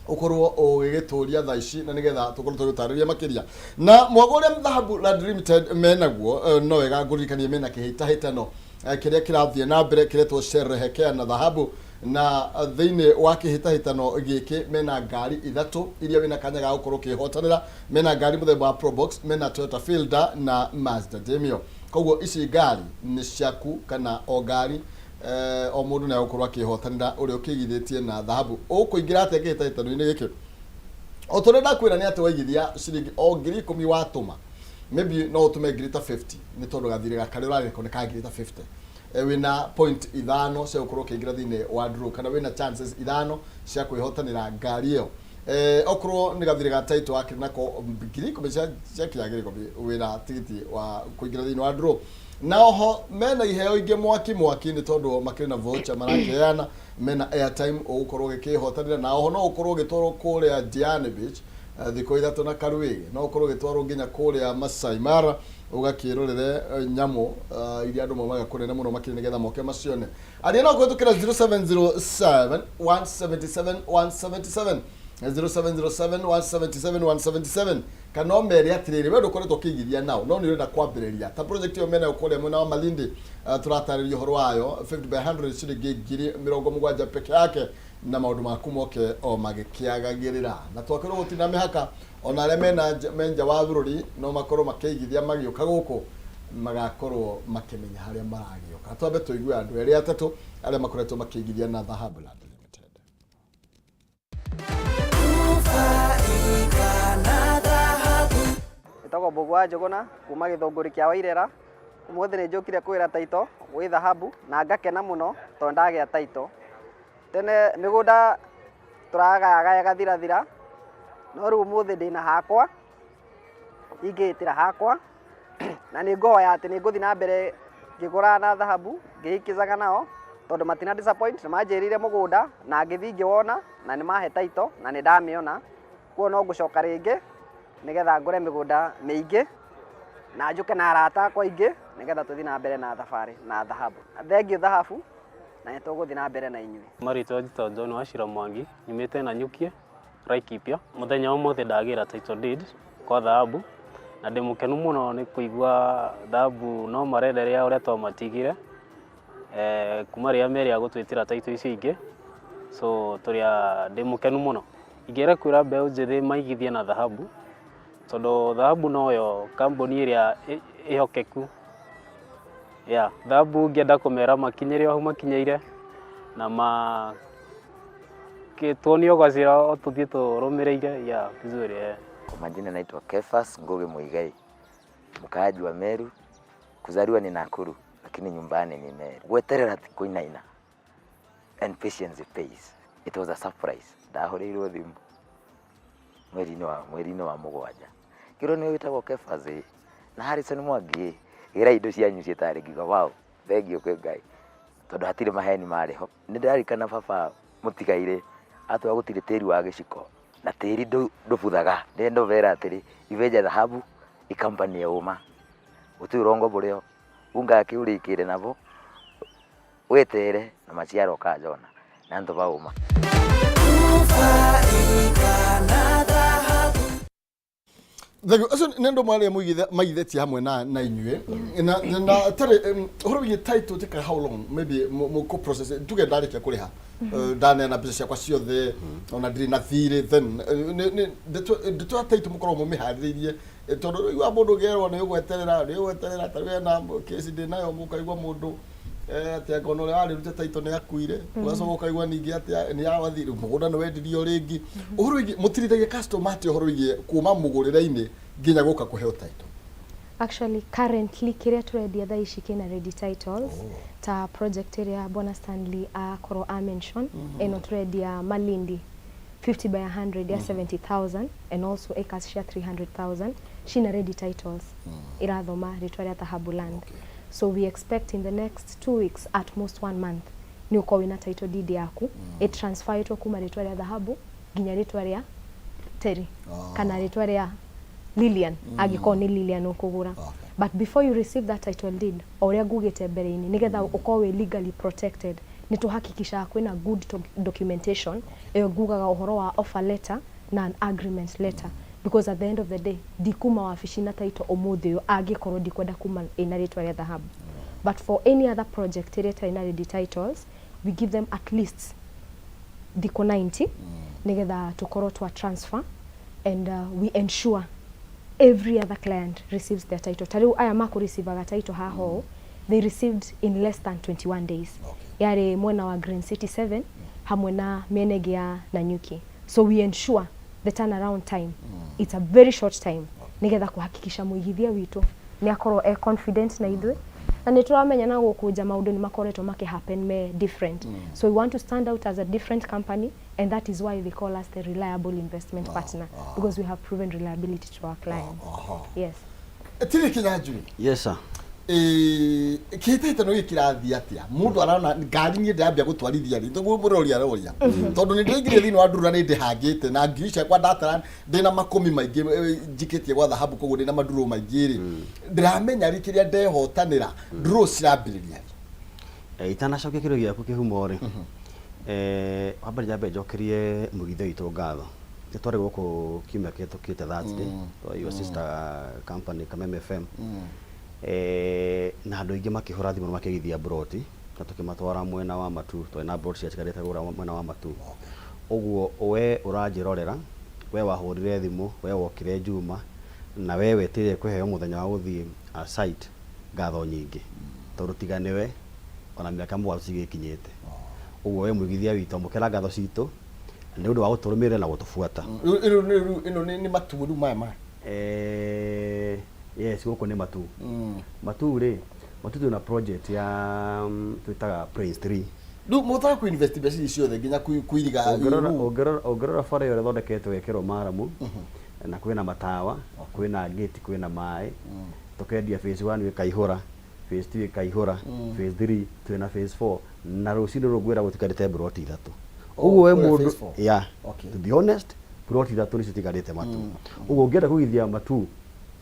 ũkorwo ũgĩgĩtũria thaa ici na nĩgetha tũkorwo tũgĩtarĩria makĩria na mwago ũrĩa Dhahabu Land Limited menaguo. No wega ngũririkanie mena kĩhĩtahĩtano kĩrĩa kĩrathiĩ na mbere kĩretwo Sherehekea na Dhahabu, na thĩinĩ wa kĩhĩtahĩtano gĩkĩ mena ngari ithatũ iria wĩna kanya ga gũkorwo ũkĩhotanĩra. Mena ngari mũthemba wa Probox, mena Toyota Fielder na Mazda Demio. Koguo ici ngari nĩ ciaku kana o ngari o mũndũ nĩ agũkorwo akĩhotanĩra ũrĩa ũkĩigithĩtie na Dhahabu. Ũkũingĩra atĩa kĩhĩtahĩtano-inĩ gĩkĩ? O ta ũrĩa ndakwĩra nĩ atĩ waigithia ciringi o 10,000 watũma, maybe no ũtũme ngiri ta 50 nĩ tondũ gathirĩ gaka karĩa ũrarĩko nĩ ka ngiri ta 50, wĩna point ithano cia gũkorwo ũkĩingĩra thĩinĩ wa draw kana wĩna chances ithano cia kwĩhotanĩra ngari ĩyo. Okorwo nĩ gathirĩ ga title wakĩrĩ nako 10,000 cia kinya 10,000, wĩna tigiti wa kũingĩra thĩinĩ wa draw. Na oho mena iheo ingĩ mwaki mwaki nĩ tondũ makĩrĩ na voucher marakĩheana, mena airtime ũgũkorwo ũgĩkĩhotanĩra, na oho no ũkorwo ũgĩtwarwo kũrĩa Diani Beach thikũ 3 na Karuĩgĩ, no ũkorwo ũgĩtwarwo nginya kũrĩa Masai Mara ũgakĩrorere nyamũ iria andũ maumaga kũnene mũno makĩria nĩgetha moke macione. Aria no kũhĩtũkĩra 0707 177 177, 0707 177 177. Kana ũmere atĩrĩrĩ, we ndũkoretwo ũkĩigithia nao no nĩ ũrenda kwambĩrĩria ta project ĩyo menayo kũrĩa mwena wa Malindi. Tũratarĩria ũhoro wayo, 50 by 100, ciringi 70,000 peke yake, na maũndũ maku moke o magĩkĩagagĩrĩra. Na twakĩrwo gũtirĩ na mĩhaka, ona arĩa mena me nja wa bũrũri no makorwo makĩigithia magĩũka gũkũ, magakorwo makĩmenya harĩa maragĩũka. Twambe tũigue andũ erĩ atatũ arĩa makoretwo makĩigithia na Dhahabu Land Limited. Ĩtagwo Mbũgua wa Njũgũna kuma Gĩthũngũri kĩa Wairera. Ũmũthĩ nĩ njũkire kũgĩra title gwĩ Dhahabu na ngakena mũno tondũ ndagĩa title. Tene mĩgũnda tũragayagaya ĩgathirathira, no rĩu ũmũthĩ ndĩna hakwa ingĩĩtĩra hakwa, na nĩ ngũhoya atĩ nĩ ngũthiĩ na mbere ngĩgũraga na Dhahabu ngĩhikizaga nao, tondũ matina disappoint. Nĩ manjĩrĩire mũgũnda na ngĩthiĩ ngĩwona na nĩ mahe title na nĩ ndamĩona. Kuo no ngũcoka rĩngĩ nĩgetha ngũre mĩgũnda mĩingĩ na njũke na arata akwa aingĩ nĩgetha tũthiĩ na mbere na thabarĩ na Dhahabu. Thengiũ Dhahabu, na nĩ tũgũthiĩ na mbere na inyuĩ. Marĩtwa njĩtagwo John Wachira Mwangi, nyumĩte Nanyukie, Laikipia. Mũthenya wa ũmũthĩ ndagĩra title deed kwa Dhahabu na ndĩ mũkenu mũno nĩ kũigua Dhahabu no marenderea ũrĩa twamatigire kuma rĩrĩa merĩ a gũtwĩtĩra title icio ingĩ, so tũrĩ a ndĩ mũkenu mũno. Ingĩenda kwĩra mbeũ njĩthĩ maigithie na Dhahabu, tondũ Dhahabu noyo kambuni ĩrĩa ĩhokeku ya Dhahabu. Ngĩenda kũmera makinyĩre o hau makinyĩire na ma tuonio gacĩra o tũthiĩ tũrũmĩrĩire ya vizuri. Kwa majina naitwa Kefas Ngugi Muigai, mkaaji wa Meru. Kuzaliwa ni Nakuru, lakini nyumbani ni Meru. Gweterera ti kuinaina, and patience pays. It was a surprise. Ndahũrĩirwo thimũ mweri-inĩ wa mũgwanja, kĩrwo nĩ wĩtagwo Kefas ĩ, na Harrison Mwangi ĩ, gĩra indo cianyu ciĩtarĩ. Ngiuga wow, thengiũ kwĩ Ngai, tondũ hatirĩ maheni marĩ ho. Nĩ ndĩrarikana baba mũtigairĩ atwĩra gũtirĩ tĩri wa gĩciko na tĩri ndũbuthaga. Ndĩrenda ũbera atĩrĩ, ibenja Dhahabu ikampani ya ũma, gũtirĩ ũrongo bũrĩo ungake ũrĩkĩre nabo wetere na maciaro ũkajona na antũ ba ũma. Thengiũ. Acio nĩ andũ marĩa maigithĩtie hamwe na inyuĩ na tarĩ ũhoro wĩgiĩ title take how long maybe mũkũ process? Tuge ndarĩkia kũrĩha, ndaneana mbeca ciakwa ciothe, ona ndirĩ na thirĩ, then ndeto ya title mũkoragwo mũmĩharĩrĩirie? Tondũ rĩu wa mũndũ ũgerwo nĩ ũgweterera, nĩ ũgweterera, ta rĩu ena kesi ndĩ nayo, mũkaigua mũndũ atĩ angona ũrĩa warĩrute title nĩ akuire, ũgacoka ũkaigua ningĩ atĩ nĩ yawathi mũgũnda nĩ wendirio rĩngĩ. Ũhoro wĩgiĩ mũtirithagia customer atĩ ũhoro wĩgiĩ kuma mũgũrĩre-inĩ nginya gũka kũheo title? Actually, currently kĩrĩa tũrendia thaa ici kĩna ready titles, ta project ĩrĩa Bwana Stanley akorwo a mention ĩno tũrendia Malindi 50 by 100 ya 70,000 and also acres cia 300,000 cina ready titles, irathoma rĩtwa rĩa Dhahabu Land. So we expect in the next 2 weeks, at most one month, nĩ ũkorwo wĩna title deed yaku ĩtransferĩtwo kuma rĩtwa rĩa Dhahabu nginya rĩtwa rĩa Terry kana rĩtwa rĩa Lilian, angĩkorwo nĩ Lilian ũkũgũra. But before you receive that title deed, o ũrĩa ngugĩte mbere-inĩ, nĩgetha ũkorwo wĩ legally protected, nĩ tũhakikishaga kwĩna good documentation. Ĩyo ngugaga ũhoro wa offer letter na an agreement letter, because at the end of the day ndikuma wabici na title ũmũthĩ ũyũ angĩkorwo ndikwenda kuma ĩna rĩtwa rĩa Dhahabu. But for any other project ĩrĩa ĩtarĩ na ready titles, we give them at least thikũ 90 nĩgetha tũkorwo twa transfer, and we ensure every other client receives their title. Ta rĩu aya makũreceivaga title haha ũũ, they received in less than 21 days. Yarĩ mwena wa Green City 7 hamwe na mĩena ĩngĩ ya Nanyuki. So we ensure the turnaround time, it's a very short time, nĩgetha kũhakikisha mũigithia witũ nĩ akorwo e confident na ithuĩ. Na nĩ tũramenya na gũkũ nja maũndũ nĩ makoretwo makĩ happen me different, so we want to stand out as a different company, and that is why they call us the reliable investment partner, because we have proven reliability to our clients. Yes. Tiri Kinyanjui. Yes sir. Kĩhĩtahĩtano gĩkĩ kĩrathiĩ atĩa? Mũndũ arona ngari niĩ ndĩrambia gũtwarithia rĩ, tũguo mũrori aroria, tondũ nĩ ndĩraingĩrire thĩinĩ wa ndurura, nĩ ndĩhangĩte na ngiri ciakwa ndatara ndĩna makũmi maingĩ njikĩtie gwa Thahabu, koguo ndĩna mandurũ maingĩ rĩ, ndĩramenya rĩ kĩrĩa ndehotanĩra, ndurũ cirambĩrĩria rĩ? Itanacokia kĩũria gĩaku kĩhumo rĩ, wambere njambe njokerie mũgithia witũ ngatho. Nĩ twarĩ gũkũ kiumia kĩhĩtũkĩte Thursday, your sister company Kameme FM. Na andũ aingĩ makĩhũra thimũ na makĩigithia mburoti na tũkĩmatwara mwena wa Matu. Twarĩ na mburoti ciatigarĩte kũgũra mwena wa Matu. Ũguo we ũranjĩrorera, we wahũrire thimũ, we wokire Juma, na we wetereire kũheo mũthenya wa gũthiĩ site, ngatho nyingĩ. Tondũ tiga nĩwe, ona mĩaka 7 tũtigĩkinyĩte. Ũguo we mũigithia witũ, amũkĩra ngatho citũ nĩ ũndũ wa gũtũrũmĩrĩra na gũtũbuata. Rĩu ĩno nĩ Matu rĩu maya maya? Yes, gũkũ nĩ Matu. Matu rĩ, Matu twĩna project ya twĩtaga Prince 3. Rĩu mũhotaga kũ invest mbeca ici ciothe nginya kũiriga? Ũngĩrora bara ĩyo ĩthondeketwo ĩgekĩrwo maramu na kwĩna matawa, kwĩna gate, kwĩna maĩ, tũkendia phase 1 ĩkaihũra, phase 2 ĩkaihũra, phase 3, twĩna phase 4 na rũcinĩ rũrũ ngwĩra gũtigarĩte mburoti ithatũ. Ũguo we kũrĩa mũndũ phase four? Yeah, Okay. to be honest, mburoti ithatũ nĩcio itigarĩte Matu. Ũguo ũngĩenda kũigithia Matu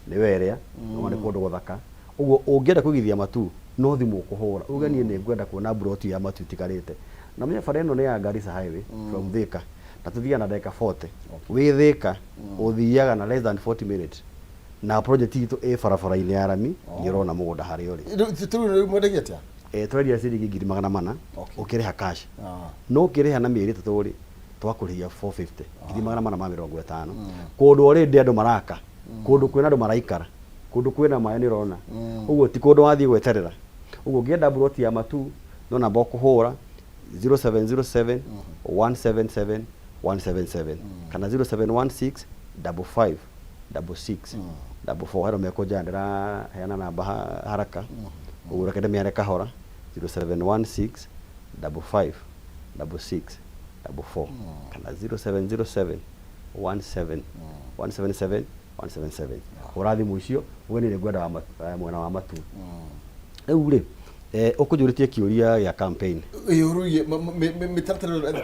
nĩ werĩa, no nĩ kũndũ gũthaka. Ũguo ũngĩenda kũigithia Matu no thimũ ũkũhũra uge niĩ nĩ ngwenda kuona mburoti ya Matu itigarĩte. Na ũmenye bara ĩno nĩ ya Garissa Highway from Thika na tũthiaga na ndagĩka 40. Wĩ Thika ũthiaga na less than 40 minutes na project itũ ĩ barabara-inĩ ya rami, nĩ ũrona mũgũnda harĩa ũrĩ. Rĩu mwendagia atĩa? Tũrendia ciringi 400,000 ũkĩrĩha cash. No ũkĩrĩha na mĩeri 3 rĩ, twakũrĩhia 450, 450,000. Kũndũ already andũ maraka, kũndũ kwĩna andũ maraikara, kũndũ kwĩna maĩ nĩ ũrona. Ũguo ti kũndũ wathiĩ gweterera. Ũguo ũngĩenda mburoti ya Matu no namba ũkũhũra 0707 177 177 kana 0716 55 66 44. Harĩa mekũnjaya ndĩraheana namba haraka ũguo, reke ndĩmĩare kahora: 0716 55 66 44 kana 0707 17 177 177. Hũra thimũ icio uge niĩ nĩngwenda mwena wa Matu. Rĩu rĩ, ũkũnjũrĩtie kĩũria gĩa campaign. Ũrugie mĩtaratara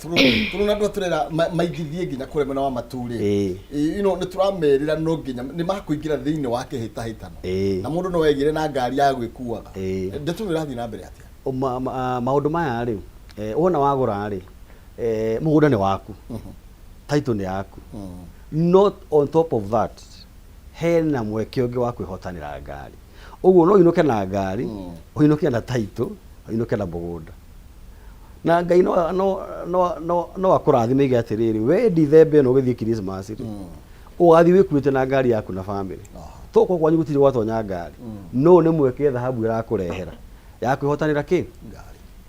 tũrona andũ atũrera maigithie nginya kũrĩa mwena wa Matu rĩ, nĩ tũramerĩra no nginya nĩ makũingĩra thĩinĩ wa kĩhĩtahĩtano na mũndũ no egĩre na ngari ya gwĩkuaga. Ndeto ĩno ĩrathiĩ na mbere atĩa? Maũndũ maya rĩ, wona wagũra rĩ, mũgũnda nĩ waku, title nĩ yaku, not on top of that hena mweke ũngĩ wa kwĩhotanĩra ngari. Ũguo no ũinũke na ngari, ũinũke na title, ũinũke na mũgũnda. Na Ngai no akũrathime ige atĩrĩrĩ, we Dithemba ĩno ũgĩthiĩ Christmas rĩ, ũgathiĩ wĩkuĩte na ngari yaku na family. Tũkorwo kwanyu gũtirĩ gwatonya ngari, no nĩ mweke thahabu ĩrakũrehera ya kwĩhotanĩra kĩ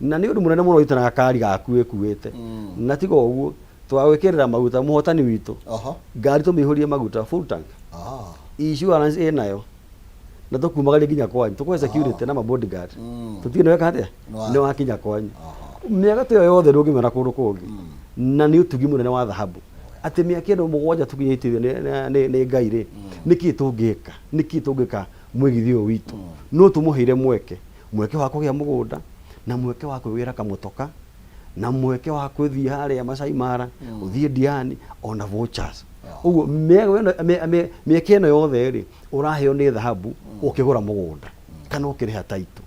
na nĩ ũndũ mũnene mũno ũnyite na gakari gaku wĩkuĩte. Na tiga ũguo, twagwĩkĩrĩra maguta mũhotani witũ, ngari tũmĩihũrie maguta full tank, insurance ĩnayo, na tũkumagarie nginya kwanyu, tũkũhe security na ma bodyguard, tũtige nĩ weka atĩa, nĩ wakinya kwanyu. Mĩaka ta ĩyo yothe ndũngĩmĩona kũndũ kũngĩ, na nĩ ũtugi mũnene wa thahabu atĩ mĩaka ĩno 7 tũkinyĩtio nĩ Ngai rĩ, nĩkĩ tũngĩka, nĩkĩ tũngĩka mũigithia ũyũ witũ? No tũmũheire mweke, mweke wa kũgĩa mũgũnda na mweke wa kwĩgĩra kamũtoka na mweke wa gũthiĩ harĩa Masai Mara, ũthiĩ Diani, ona vouchers. Ũguo mĩeke ĩno yothe rĩ, ũraheo nĩ thahabu ũkĩgũra mũgũnda kana ũkĩrĩha title.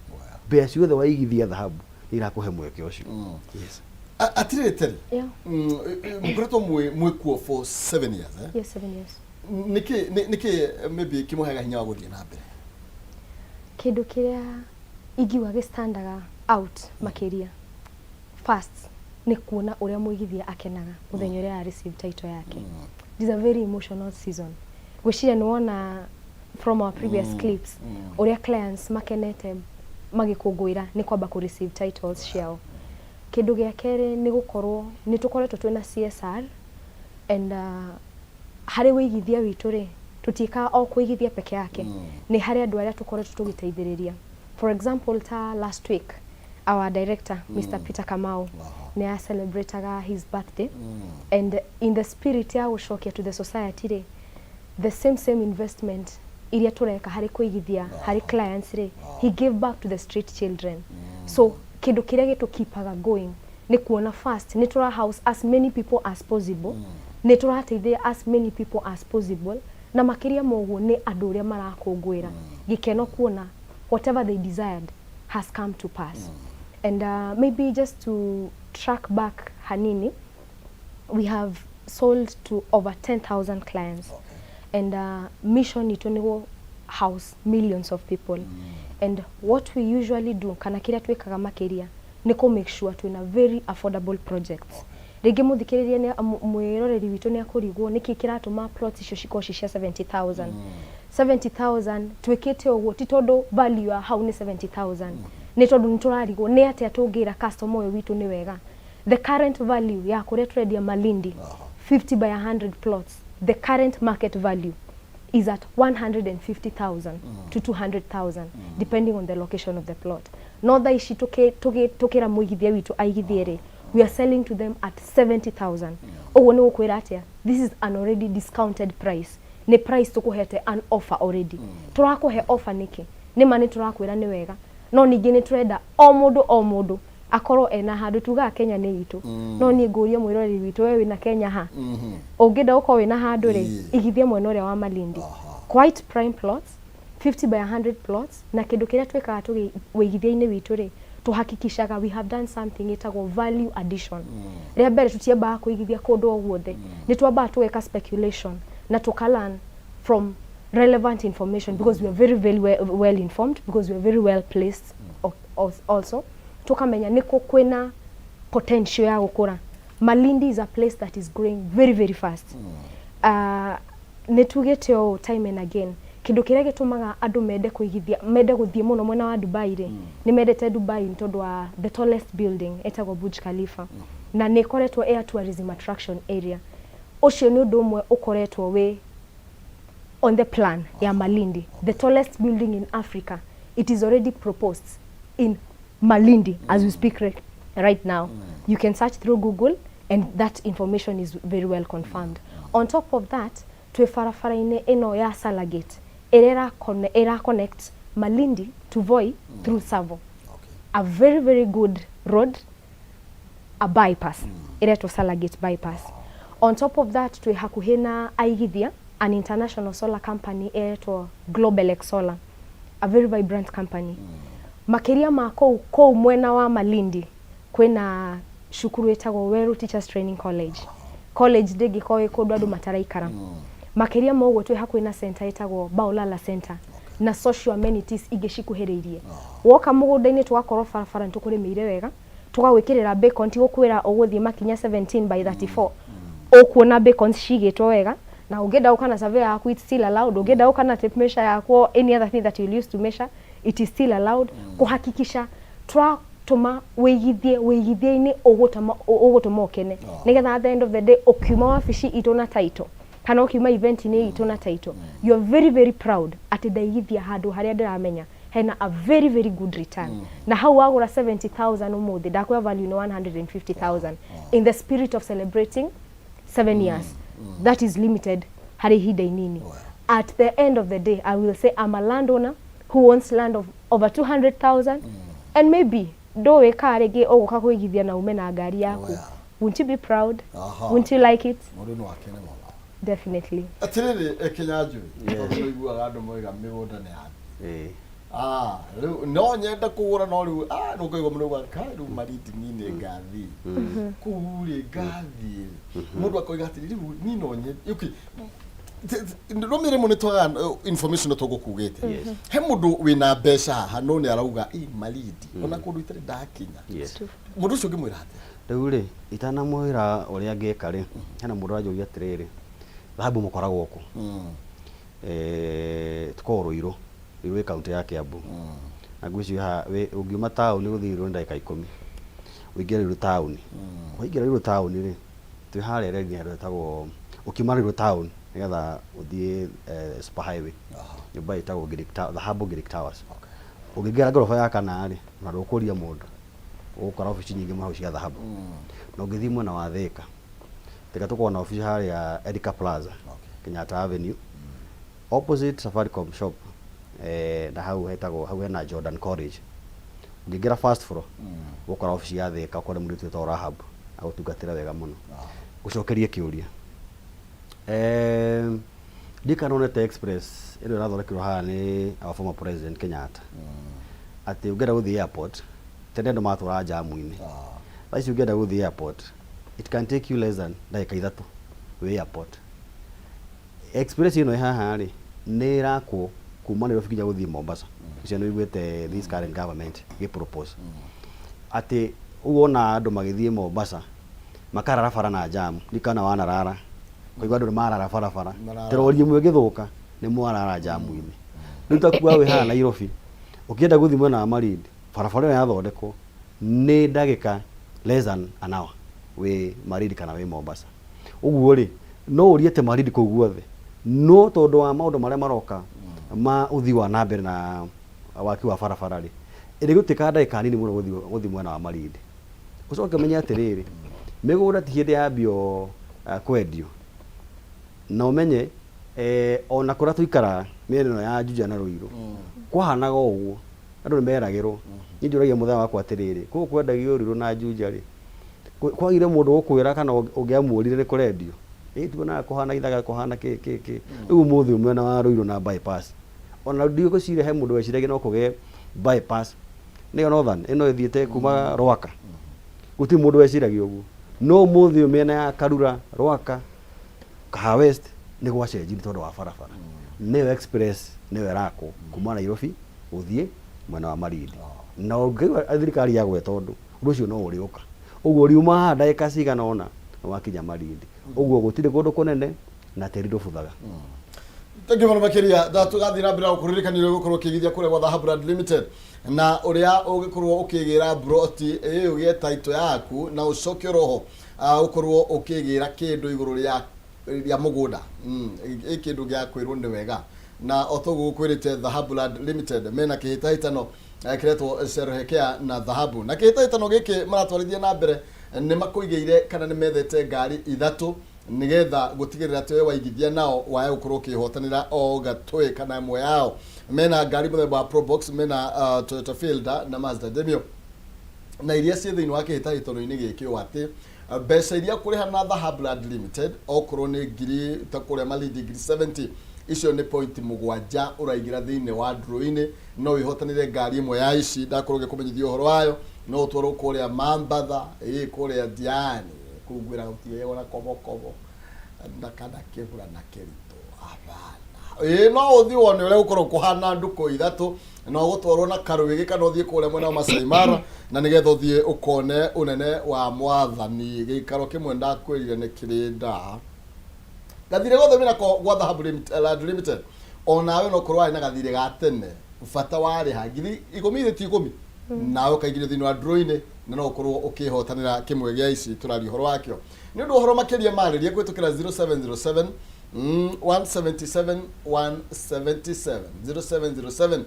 Mbeca ciothe waigithia thahabu nĩ irakũhe mweke ũcio. Yes. Atirĩrĩ Terry, mũkoretwo mwĩ kuo for 7 years, eh? Yes, 7 years. Nĩkĩ maybe kĩmũheaga hinya wa gũthiĩ na mbere? Kĩndũ kĩrĩa ingiuga gĩ-standaga out makĩria first nĩ kuona ũrĩa mũigithia akenaga mũthenya ũrĩa a receive title yake. It is a very emotional season. Ngwĩciria nĩ wona from our previous clips ũrĩa clients makenete magĩkũngũĩra nĩ kwamba kũ receive titles ciao. Kĩndũ gĩa kerĩ nĩ gũkorwo nĩ tũkoretwo twĩna CSR and harĩ wĩigithia witũ rĩ, tũtiĩkaga o kũigithia peke yake, nĩ harĩ andũ arĩa tũkoretwo tũgĩteithĩrĩria. For example, ta last week our director, Mr. Peter Kamau, nĩ a celebrataga his birthday, and in the spirit ya gũcokia to the society rĩ, the same investment iria tũreka harĩ kũigithia harĩ clients rĩ, he gave back to the street children. So kĩndũ kĩrĩa gĩtũkeepaga going nĩ kuona first nĩ tũra house as many people as possible, nĩ tũrateithia as many people as possible, na makĩria ma ũguo nĩ andũ ũrĩa marakũngũĩra gĩkeno kuona whatever they desired has come to pass. And maybe just to track back hanini, we have sold to over 10,000 clients. And mission itũ nĩ gũ house millions of people. And what we usually do, kana kĩrĩa twĩkaga makĩria, nĩ kũ make sure twĩna very affordable projects. Rĩngĩ mũthikĩrĩria nĩ mwĩroreri witũ nĩ akũrigwo nĩkĩ kĩratũma plots icio cikorwo ci cia 70,000. 70,000 twĩkĩte ũguo ti tondũ value ya hau nĩ 70,000, nĩ tondũ nĩ tũrarigwo nĩ atĩa tũngĩra customer ũyũ witũ nĩ wega. The current value ya kũrĩa tũrendia Malindi, 50 by 100 plots, the current market value is at 150,000 to 200,000, depending on the location of the plot. No thaa ici tũkĩra mũigithia witũ aigithie rĩ, we are selling to them at 70,000. Ũguo nĩ gũkwĩra atĩa? This is an already discounted price. Nĩ price tũkũhete an offer already. Tũrakũhe offer nĩkĩ? Nĩ ma nĩ tũrakwĩra nĩ wega, no ningĩ nĩ tũrenda o mũndũ o mũndũ akorwo ena handũ. Tugaga Kenya nĩ itũ, no niĩ ngũrie mwĩroreri witũ, we wĩna Kenya ha? Ũngĩenda gũkorwo wĩna handũ rĩ, igithie mwena ũrĩa wa Malindi. Quite prime plots, 50 by 100 plots. Na kĩndũ kĩrĩa twĩkaga tũgĩ wĩigithia-inĩ witũ rĩ, tũhakikishaga we have done something ĩtagwo value addition. Rĩa mbere, tũtiambaga kũigithia kũndũ o guothe. Nĩ twambaga tũgeka speculation na tũka from relevant information, because we are very very well informed, because we are very well placed. Also tukamenya nĩkũ kwĩna potential ya gũkũra. Malindi is a place that is growing very very fast. Nĩ tugĩte ũũ time and again, kĩndũ kĩrĩa gĩtũmaga andũ mende kũigithia, mende gũthiĩ mũno mwena wa Dubai rĩ, nĩ mendete Dubai nĩ tondũ wa the tallest building ĩtagwo Burj Khalifa, na nĩ ĩkoretwo ĩ a tourism attraction area. Ũcio nĩ ũndũ ũmwe ũkoretwo wĩ on the plan ya Malindi. The tallest building in Africa, it is already proposed in Malindi as we speak right now. You can search through Google and that information is very well confirmed. On top of that, twĩ barabara-inĩ ĩno ya Salagate ĩrĩa ĩra connect Malindi to Voi through Tsavo. A very very good road, a bypass ĩretwo Salagate bypass. On top of that, twĩ hakuhĩ na aigithia an international solar company ĩretwo Globelex Solar, a very vibrant company. Makĩria ma kũu, kũu mwena wa Malindi kwĩna cukuru ĩtagwo Weru Teachers Training College. College ndĩngĩkorwo ĩ kũndũ andũ mataraikara. Makĩria ma ũguo, twĩ hakuhĩ na center ĩtagwo Baolala Center na social amenities ingĩ cikuhĩrĩirie. Woka mũgũnda-inĩ, tũgakorwo barabara nĩ tũkũrĩmĩire wega, tũgagwĩkĩrĩra beacon. Ti gũkwĩra ũgũthiĩ makinya 17 by 34, ũkuona beacons cigĩtwo wega. Na ũngĩenda gũka na survey yaku, it's still allowed. Ũngĩenda gũka na tape measure yaku or any other thing that you'll use to measure, it is still allowed. Kũhakikisha tũratũma wĩigithie wĩigithie-inĩ ũgũtũma ũgũtũma ũkene, nĩgetha at the end of the day, ũkiuma wabici itũ na title kana ũkiuma event-inĩ itũ na title, you are very very proud atĩ ndaigithia handũ harĩa ndĩramenya hena a very very good return. Na hau wagũra 70,000 ũmũthĩ, ndakwĩra value nĩ 150,000. In the spirit of celebrating 7 years, that is limited harĩ ihinda inini. At the end of the day, I will say I'm a landowner who owns land of over 200,000, and maybe ndũĩ kaa rĩngĩ ũgũka kũigithia na ume na ngari yaku. Won't you be proud? Won't you like it? Mũndũ no akene mũno. Definitely. Atĩrĩrĩ, Kĩnyanjui, tondũ nĩiguaga andũ moiga mĩgũnda nĩ ya Ah, rĩu no nyende kũgũra, no rĩu nĩ ũkaigua mũndũ auga ka rĩu Malindi niĩ nĩ ngathiĩ kũu rĩ, ngathiĩ. Mũndũ akoiga atĩrĩ, rĩu niĩ no nyende, okay, rũmĩrĩ rĩmwe nĩ twaga information tũgũkugĩte. He mũndũ wĩna mbeca haha no nĩ arauga ĩ Malindi ona kũndũ itarĩ ndakinya. Mũndũ ũcio ũngĩmwĩra atĩa? Rĩu rĩ, itanamwĩra ũrĩa angĩka rĩ, hena mũndũ ũranjũria atĩrĩrĩ, thahabu mũkoragwo kũ? Tũkoragwo Rũirũ. Rũirũ ĩ kaũntĩ ya Kiambu, na ngwĩciria haha ũngiuma taũni gũthiĩ Rũirũ nĩ ndagĩka 10. Ũingĩre Rũirũ taũni, waingĩra Rũirũ taũni rĩ, twĩ harĩa reri-inĩ handũ hetagwo, ũkiuma Rũirũ taũni nĩgetha ũthiĩ super highway, nyũmba ĩtagwo Dhahabu Ngiric Towers. Ũngĩingĩra ngoroba ya kana rĩ, ona ndũkũria mũndũ, ũgũkora obici nyingĩ mũno hau cia Dhahabu. Na ũngĩthiĩ mwena wa Thĩka, Thĩka tũkoragwo na obici harĩa Erika Plaza, Kenyatta Avenue, opposite Safaricom shop, na hau hetagwo, hau hena Jordan College. Ũngĩingĩra first floor, ũgũkora obici ya Thĩka, ũkore mũirĩtu wĩtagwo Rahab agũtungatĩra wega mũno. Gũcokerie kĩũria, ndiũĩ kana nĩwonete express ĩrĩa ĩrathondekirwo haha nĩ our former president Kenyatta, atĩ ũngĩenda gũthiĩ airport, tene andũ matũraga jamu-inĩ, thaa ici ũngĩenda gũthiĩ airport, it can take you less than ndagĩka 3. Wĩ airport. Express ĩno ĩ haha rĩ, nĩ ĩrakwo kuma Nairobi nginya gũthiĩ Mombasa. Ũcio nĩ ũiguĩte this current government ĩgĩ propose. Atĩ ũguo wona andũ magĩthiĩ Mombasa makarara bara na jam, ndiũĩ kana wanarara. Ũkaigua andũ nĩ marara barabara. Marara. Trori ĩmwe ĩgĩthũka nĩ mwarara jamu-inĩ. Rĩu ta kuga wĩ haha Nairobi, ũkĩenda gũthiĩ mwena wa Malindi, barabara ĩyo yathondekwo nĩ ndagĩka less than an hour wĩ Malindi kana wĩ Mombasa. Ũguo rĩ, no ũriete Malindi kũu guothe, no tondũ wa maũndũ marĩa maroka ma ũthii wa na mbere na waki wa barabara rĩ, ĩrĩgũtuĩka ndagĩka nini mũno gũthiĩ mwena wa Malindi. Ũcoke ũmenye atĩrĩrĩ, mĩgũnda ti hĩndĩ yambio kwendio, na ũmenye ona kũrĩa tũikaraga mĩena ĩno ya Juja na Ruiru, kwahanaga o ũguo, andũ nĩ meragĩrwo. Niĩ njũragia mũthenya wakwa atĩrĩrĩ, kũu kwendagio Ruiru na Juja rĩ, kwagire mũndũ ũkwĩra kana ũngĩamuorire nĩ kũrendio? Ĩ tuonaga kũhana ithaga kũhana kĩ kĩ kĩ. Rĩu ũmũthĩ ũyũ mwena wa Ruiru na bypass, ona ndigwĩciria he mũndũ weciragia no kũgĩe bypass nĩyo Northern ĩno ĩthiĩte kuma Rwaka. Gũtirĩ mũndũ weciragia ũguo. No ũmũthĩ ũyũ mĩena ya Karura, Rwaka, Kahawa West nĩ gwacenjirie tondũ wa barabara. Nĩyo express nĩyo ĩrakwo kuma Nairobi gũthiĩ mwena wa Malindi. Na ũngĩigua thirikari yagweta ũndũ, ũndũ ũcio no ũrĩũka. Ũguo riuma haha ndagĩka cigana ũna nĩ wakinya Malindi. Ũguo gũtirĩ kũndũ kũnene na tĩri ndũbuthaga. Thank you mũno makĩria. Na tũgathiĩ na mbere na gũkũririkania ũrĩa ũgũkorwo ũkĩigithia kũrĩa gwa Dhahabu Land Limited na ũrĩa ũgĩkorwo ũkĩgĩra broti ĩ ũgĩe title yaku na ũcoke oroho ũkorwo ũkĩgĩra kĩndũ igũrũ rĩa mũgũnda ĩ kĩndũ gĩa kwĩrwo nĩ wega. Na o toguo gũkwĩrĩte Dhahabu Land Limited mena kĩhĩtahĩtano kĩretwo Sherehekea na Dhahabu, na kĩhĩtahĩtano gĩkĩ maratwarithia na mbere nĩ makũigĩire kana nĩ methete ngari ithatũ nigetha gutigirira ati we waigithia nao waya gukorwo ukihotanira o gatwe kana ĩmwe yao. Mena ngari muthemba wa Probox, mena Toyota Fielder na Mazda Demio, na iria ciĩ thĩinĩ wa kĩhĩtahĩtano-inĩ gĩkĩ ũũ atĩ mbeca iria kũrĩha na Dhahabu Land Limited okorwo nĩ ngiri ta kũrĩa Malindi ngiri 70, icio nĩ point mũgwanja ũraigĩra thĩinĩ wa draw-inĩ, no wĩhotanĩre ngari ĩmwe ya ici ndakorwo ngĩkũmenyithia ũhoro wayo. No ũtwarwo kũrĩa Mambatha, ĩ kũrĩa Diani kũu ngwĩraga gũtigĩagwo na kobokobo na kana kĩbura na kĩritũ abana. Ĩ no ũthiĩ wone ũrĩa gũkorwo kũhana ndukũ ithatũ, no ũgũtwarwo na karwĩgĩ kana ũthiĩ kũrĩa mwena wa Masai Mara na nĩgetha ũthiĩ ũkone ũnene wa mwathani. Gĩikaro kĩmwe ndakwĩrire nĩ kĩrĩ ndaa gathirĩ gothe wĩnako gwa Dhahabu Land Limited. Onawe no korwo warĩ na gathirĩ ga tene, bata warĩha ngiri ikũmi irĩ ti ikũmi nawe ũkaingĩrio thĩinĩ wa draw-inĩ na no ũkorwo ũkĩhotanĩra kĩmwe gĩa ici tũraria ũhoro wakĩo. Nĩ ũndũ ũhoro makĩria marĩrie kũhĩtũkĩra 0707 177 177, 0707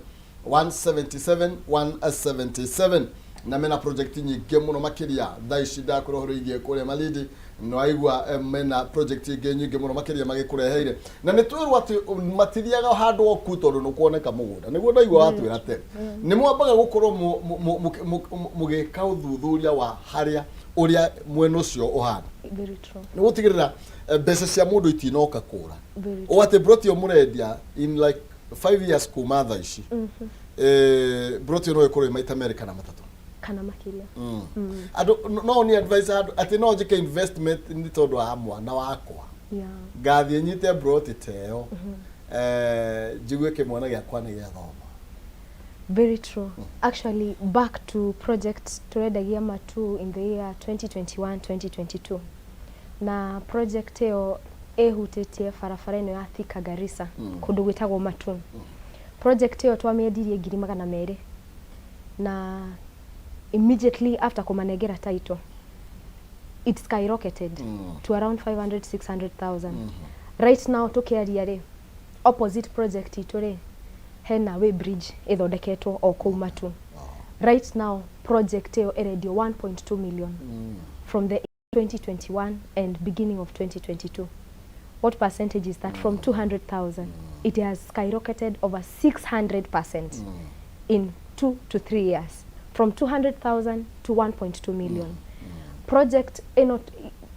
177 177. Na mena project nyingĩ mũno makĩria. Thaa ici ndakwĩra ũhoro igiĩ kũrĩa Malindi, nĩwaigua mena project ingĩ nyingĩ mũno makĩria magĩkũreheire, na nĩ twĩrwo atĩ matithiaga handũ oku tondũ nĩ kuoneka mũgũnda. Nĩguo ndaigua watwĩra tene nĩ mwambaga gũkorwo mũgĩka ũthuthuria wa harĩa ũrĩa mwena ũcio ũhana. Very true. Nĩ gũtigĩrĩra mbeca cia mũndũ itinoka kũra. Very O atĩ broti ĩyo mũrendia in like 5 years kuma thaa ici, broti ĩyo no ĩkorwo ĩ maita merĩ kana matatũ kana makĩria. Andũ no ni advice andũ atĩ no njĩke investment nĩ tondũ wa mwana wakwa, ngathiĩ nyite broti ta ĩyo, njigue kĩmwana gĩakwa nĩ gĩathoma. Very true. Actually, back to project turendagia Matu in the year 2021 2022, na project ĩyo ĩhutĩtie barabara ĩno ya Thika Garissa, kũndũ gwĩtagwo Matu. Project ĩyo twamĩendirie ngiri 200, na immediately after kũmanengera title it skyrocketed to around 500 600,000. Right now tukiaria rĩ, opposite project itũ rĩ, hena way bridge ĩthondeketwo o kũu Matu. Right now project ĩyo ĩrendio 1.2 million from the 2021 and beginning of 2022. What percentage is that from 200,000? It has skyrocketed over 600% in 2 to 3 years, from 200,000 to 1.2 million. Project ĩno,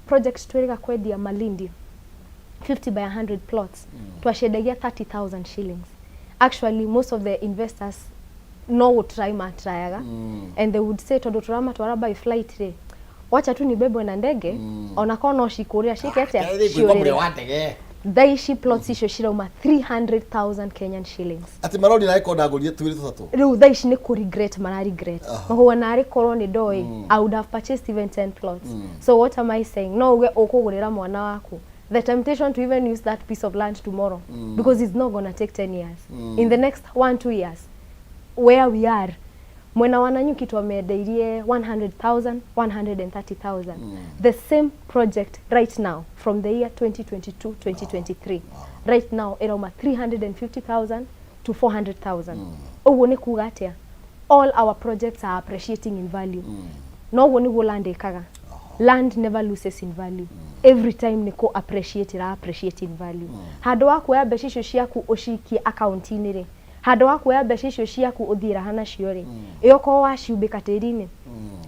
project twĩrĩga kwendia Malindi, 50 by 100 plots, twaciendagia 30,000 shillings. Actually, most of the investors no gũtry matrayaga, and they would say tondũ tũramatwara by flight rĩ, Wacha tu nibebwe na ndege, onakorwo no cikũrĩra ciĩke atĩa? Ngũigua mũrĩo Ciũrĩre. wa ndege. Thaa ici plots icio cirauma 300,000 Kenyan shillings. Atĩ marori nawe ko ndagũrire twĩrĩ tũtatũ. Rĩu thaa ici nĩ kũ regret mara regret, makauga narĩ korwo nĩ ndoĩ, I would have purchased even 10 plots. So what am I saying? No uge ũkũgũrĩra mwana waku, the temptation to even use that piece of land tomorrow, because it's not gonna take 10 years, in the next 1 2 years where we are, mwena wa Nanyuki twamendeirie 100,000, 130,000, the same project right now from the year 2022 2023, right now ĩrauma 350,000 to 400,000. Ũguo nĩ kuga atĩa? All our projects are appreciating in value. Na ũguo nĩguo land ĩkaga. Land never loses in value. Every time nĩ kũ appreciate ĩra appreciate in value. Handũ wa kuoya mbeca icio ciaku ũcikie akaunti-inĩ rĩ, handũ wa kuoya mbeca icio ciaku ũthiĩ raha nacio rĩ, ĩokorwo waciumbĩka tĩri-inĩ,